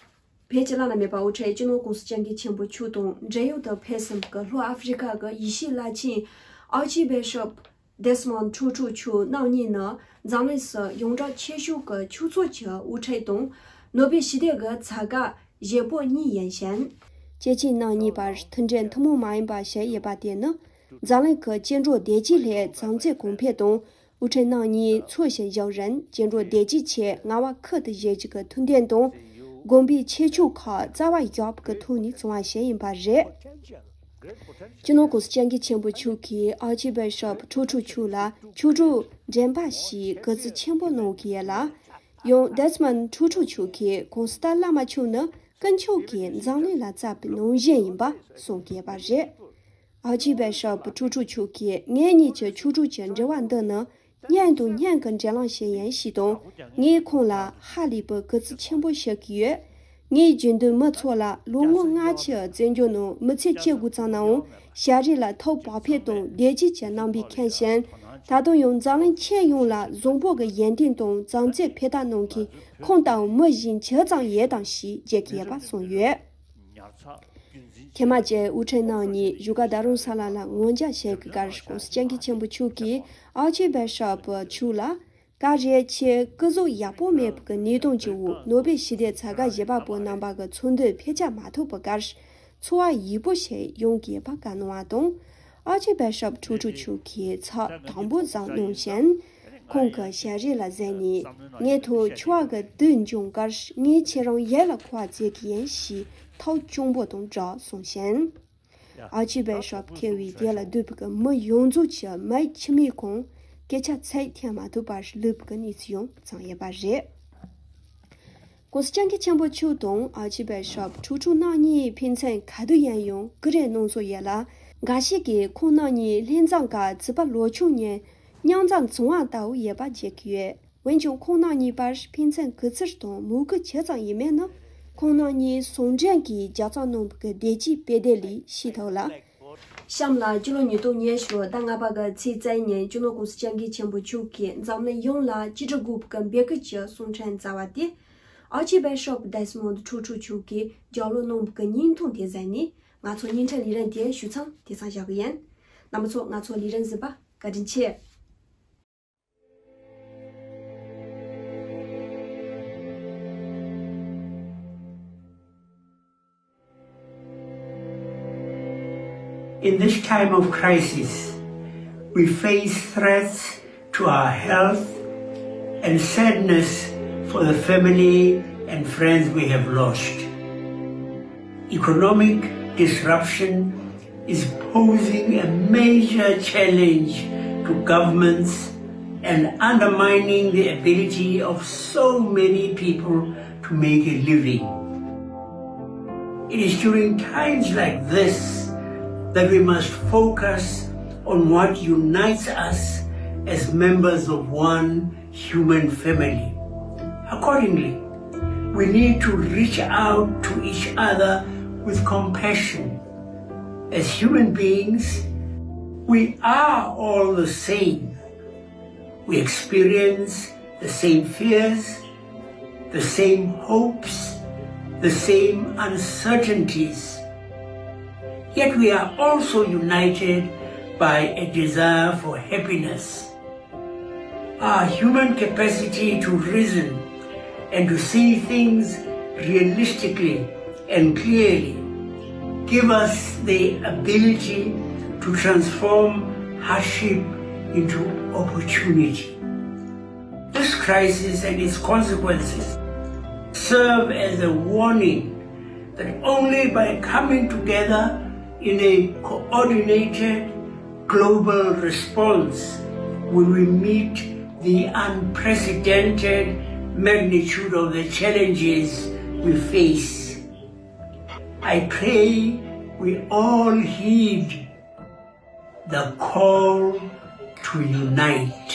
ཕྱི་ནང་ལ་གནས་པའི་དབུ་ཁྲིད་སྤྱི་ནོར་༸གོང་ས་༸སྐྱབས་མགོན་ཆེན་པོ་མཆོག་དང་འབྲེལ་ཡོད་དུ་ཕེབས་ཟིན་གྱི་ལྷོ་ཨ་ཧྥེ་རི་ཁ་གི་ཡེ་ཤུའི་བླ་ཆེན་ཨར་ཅི་བྷི་ཤོབ་ཌེ་སི་མོན་ཊུ་ཊུ་མཆོག་རྣམ་གཉིས་ནི་འཛམ་གླིང་སུ་ཡོངས་གྲགས་ཆེ་ཤོས་ཀྱི་ཆོས་ཚོགས་ཀྱི་དབུ་ཁྲིད་དང་ནོ་བེལ་ཞི་བདེ་གི་མཛད་དགའ་བཞེས་པོ་གཉིས་ཡིན་ཞིང་། སྐྱེས་ཆེན་རྣམ་གཉིས་བར་མཐུན་སྒྲིལ་ཐུན་མོང་མ་ཡིན་པ་ཞིག་ཡོད་པ་དེ་ནི་འཛམ་གླིང་གི་སྐྱེ་འགྲོ་བདེ་སྐྱིད་ལྷའི་བྱམས་བརྩེ་གོང་འཕེལ་དང་། དབུ་ཁྲིད་རྣམ་གཉིས་འཚོ་ཞིང་བཞུགས་རིང་སྐྱེ་འགྲོ་བདེ་སྐྱིད་ཆེད་ངལ་བ་ཁུར་དུ་བཞེས་རྒྱུ་གི་ཐུགས་འདུན་དང་། དགོན་པའི་ཁྱད་ཆོས་ཁག་རྩ་བ་ཡོད་པའི་ཐོག་ནས་བྱུང་བ་ཞིག་ཡིན་པ་རེད། སྤྱི་ནོར་༸གོང་ས་༸སྐྱབས་མགོན་ཆེན་པོ་མཆོག་གིས་ཨར་ཅི་བྷི་ཤོབ་ཊུ་ཊུ་མཆོག་ལ་ཆོས་གྲོགས་འདྲེན་པ་ཞེས་གུས་བརྩི་ཆེན་པོ་གནང་གི་ཡོད་ལ། ཡང་ཌེ་སི་མོན་ཊུ་ཊུ་མཆོག་གིས་༸གོང་ས་ཏཱ་བླ་མ་མཆོག་ནི་དཀོན་མཆོག་གིས་འཛམ་གླིང་ལ་བསྩལ་བའི་ནང་བཞིན་ཡིན་པ་གསུངས་ཡོད་པ་རེད། ཨར་ཅི་བྷི་ཤོབ་ཊུ་ཊུ་མཆོག་གིས་ངེད་གཉིས་ཀྱི་ཆོས་གྲོགས་ཀྱི་འབྲེལ་བ་འདི་ནི་སྙན་དང་སྙན་གྱི་འབྲེལ་ལམ་ཞིག་ཡིན་ཞེས་དང་། ངས་ཁོང་ལ་ཧ་ལས་པའི་གུས་བརྩི་ཆེན་པོ་ཞུ་གི་ཡོད། ངའི་རྒྱུན་ལྡན་མི་ཚོ་ལ་ལོ་ངོ་ལྔ་བཅུ་བཙན་བྱོལ་ནང་མི་ཚེ་སྐྱེལ་དགོས་ཙམ་ནའང་ཞ་རི་ལ་ཐོག་བག་ཕེབས་དང་བདེ་སྐྱིད་ཀྱི་རྣམ་པས་ཁེངས་ཤིང་། ད་དུང་ཡང་འཛམ་གླིང་ཁྱོན་ཡོངས་ལ་བཟང་པོ་གི་ཡོན་ཏན་དང་བྱམས་བརྩེ་འཕེལ་ཐབས་གནང་མཁན་ཁོང་ལྟ་བུ་མི་གཞན་ཇི་ཙམ་ཡོད་དམ་ཞེས་བརྗོད་ཀྱི་ཡོད་པ་གསུངས་ཡོད། ཐེ་མ་ཅན་དབུ་ཁྲིད་རྣམ་གཉིས་བཞུགས་སྒར་རྡ་རམ་ས་ལ་ལ་ངོ་མཇལ་བྱེད་ཀྱི་སྐབས་ཀོང་སི་སྐྱབས་མགོན་ཆེན་པོ་མཆོག་གིས་ཨར་ཅི་བྷི་ཤོབ་མཆོག་ལ། ཀ་རེ་ཁྱེད་སྐུ་གཟུགས་ཡག་པོ་མེད་པ་གི་གནད་དོན་གྱི་འོག་ནོ་བེལ་ཞི་བདེའི་ཚད་བཀག་བཞེས་པ་པོ་རྣམ་པ་གི་ཚོགས་འདུར་ཕེབས་བཅར་མ་ཐུབ་པའི་སྐབས་འཚོ་བ་ཡག་པོ་ཞིག་ཡོང་གི་ཡོད་པ་བཀའ་གནང་བ་དང་། ཨར་ཅི་བྷི་ཤོབ་ཁྲུ་ཁྲུ་མཆོག་གིས་ཚབ་དང་པོ་བཟང་གནང་བཞིན། ཁོང་གི་ཞལ་རས་ལ་གཟིགས་ནས་ངའི་ཐོག་འཁྱོར་བ་གི་དུས་འབྱུང་སྐབས་ངས་ཁྱེད་རང་ཡིད་ལ་འཁོར་བ་མཛད་ཀྱི་ཡིན་ཞེས་ཐུགས་གཅུང་པོ་དང་སྦྲགས་གསུངས་ཤིང་། ཨར་ཅི་བྷི་ཤོབ་ཐེ་བའི་དེ་ལ་འདུས་པའི་མི་ཡོངས་རྫོགས་ཀྱི་མི་ཁྱིམ་མི་ཁོང་སྐད་ཆ་ཚིག་ཐོན་མ་ཐུབ་པར་ལུས་པའི་གནས་ཚུལ་ཡང་ཚང་ཡོད་པ་རེད། ཀོང་སི་སྐྱབས་མགོན་ཆེན་པོ་མཆོག་དང་ཨར་ཅི་བྷི་ཤོབ་ཁྲུ་ཁྲུ་རྣམ་གཉིས་ཕན་ཚུན་ག་དུས་ཡིན་ཡང་བཀའ་མོལ་གནང་སྲོལ་ཡོད་ལ། འགའ་ཞིག་གིས་ཁོང་རྣམ་གཉིས་ལྷན་འཛོམས་སྐབས་ཚེས་པ་ལོ་ཆུང་ཉིན་མཉམ་འཛོམས་བྱུང་བ་ལྟ་བུ་ཡོད་པ་བརྗོད་ཀྱི་ཡོད། འོན་ཀྱང་ཁོང་རྣམ་གཉིས་བར་ཕན་ཚུན་གུས་བརྩི་དང་མོས་གུས་ཇི་ཙམ་ཡོད་མེད་ནི། ཁོང་རྣམ་གཉིས་ཟུང་འབྲེལ་གྱིས་རྒྱབ་རྩ་གནང་བའི་བདེ་སྐྱིད་དཔལ་ལྡན་ལས་ཤེས་ཐུབ་ལ། གཤམ་ལ་སྤྱི་ལོ་ཉིས་སྟོང་ཉི་ཤུ་ཟླ་ལྔ་པ་གི་ཚེས་རྩ་ཉིན་སྤྱི་ནོར་ྋགོང་ས་ྋསྐྱབས་མགོན་ཆེན་པོ་མཆོག་གིས་འཛམ་གླིང་ཡོངས་ལ་བཅུ་དྲུག་དགུ་པའི་འབོད་སྐུལ་གྱི་གསུང་འཕྲིན་བསྩལ་བ་དེ། ཨར་ཅི་བྷི་ཤོབ་ཌེ་སི་མོན་ཁྲུ་ཁྲུ་མཆོག་གིས་ལྗགས་ཀློག་གནང་བའི་བརྙན་ཐུང་དེ་གཟིགས་ནས་ང་ཚོ་བརྙན་འཕྲིན་ལས་རིམ་དེ་ཞུ་མཚམས་དེ་ཙམ་བཞག་གི་ཡིན། རྣམ་པ་ཚོ་ང་ཚོ་ལས་རིམ་གཟིགས་པར་བཀའ་དྲིན་ཆེ། In this time of crisis, we face threats to our health and sadness for the family and friends we have lost. Economic disruption is posing a major challenge to governments and undermining the ability of so many people to make a living. It is during times like this that we must focus on what unites us as members of one human family. Accordingly, we need to reach out to each other with compassion. As human beings, we are all the same. We experience the same fears, the same hopes, the same uncertainties. Yet we are also united by a desire for happiness. Our human capacity to reason and to see things realistically and clearly give us the ability to transform hardship into opportunity. This crisis and its consequences serve as a warning that only by coming together in a coordinated global response will we meet the unprecedented magnitude of the challenges we face. I pray we all heed the call to unite.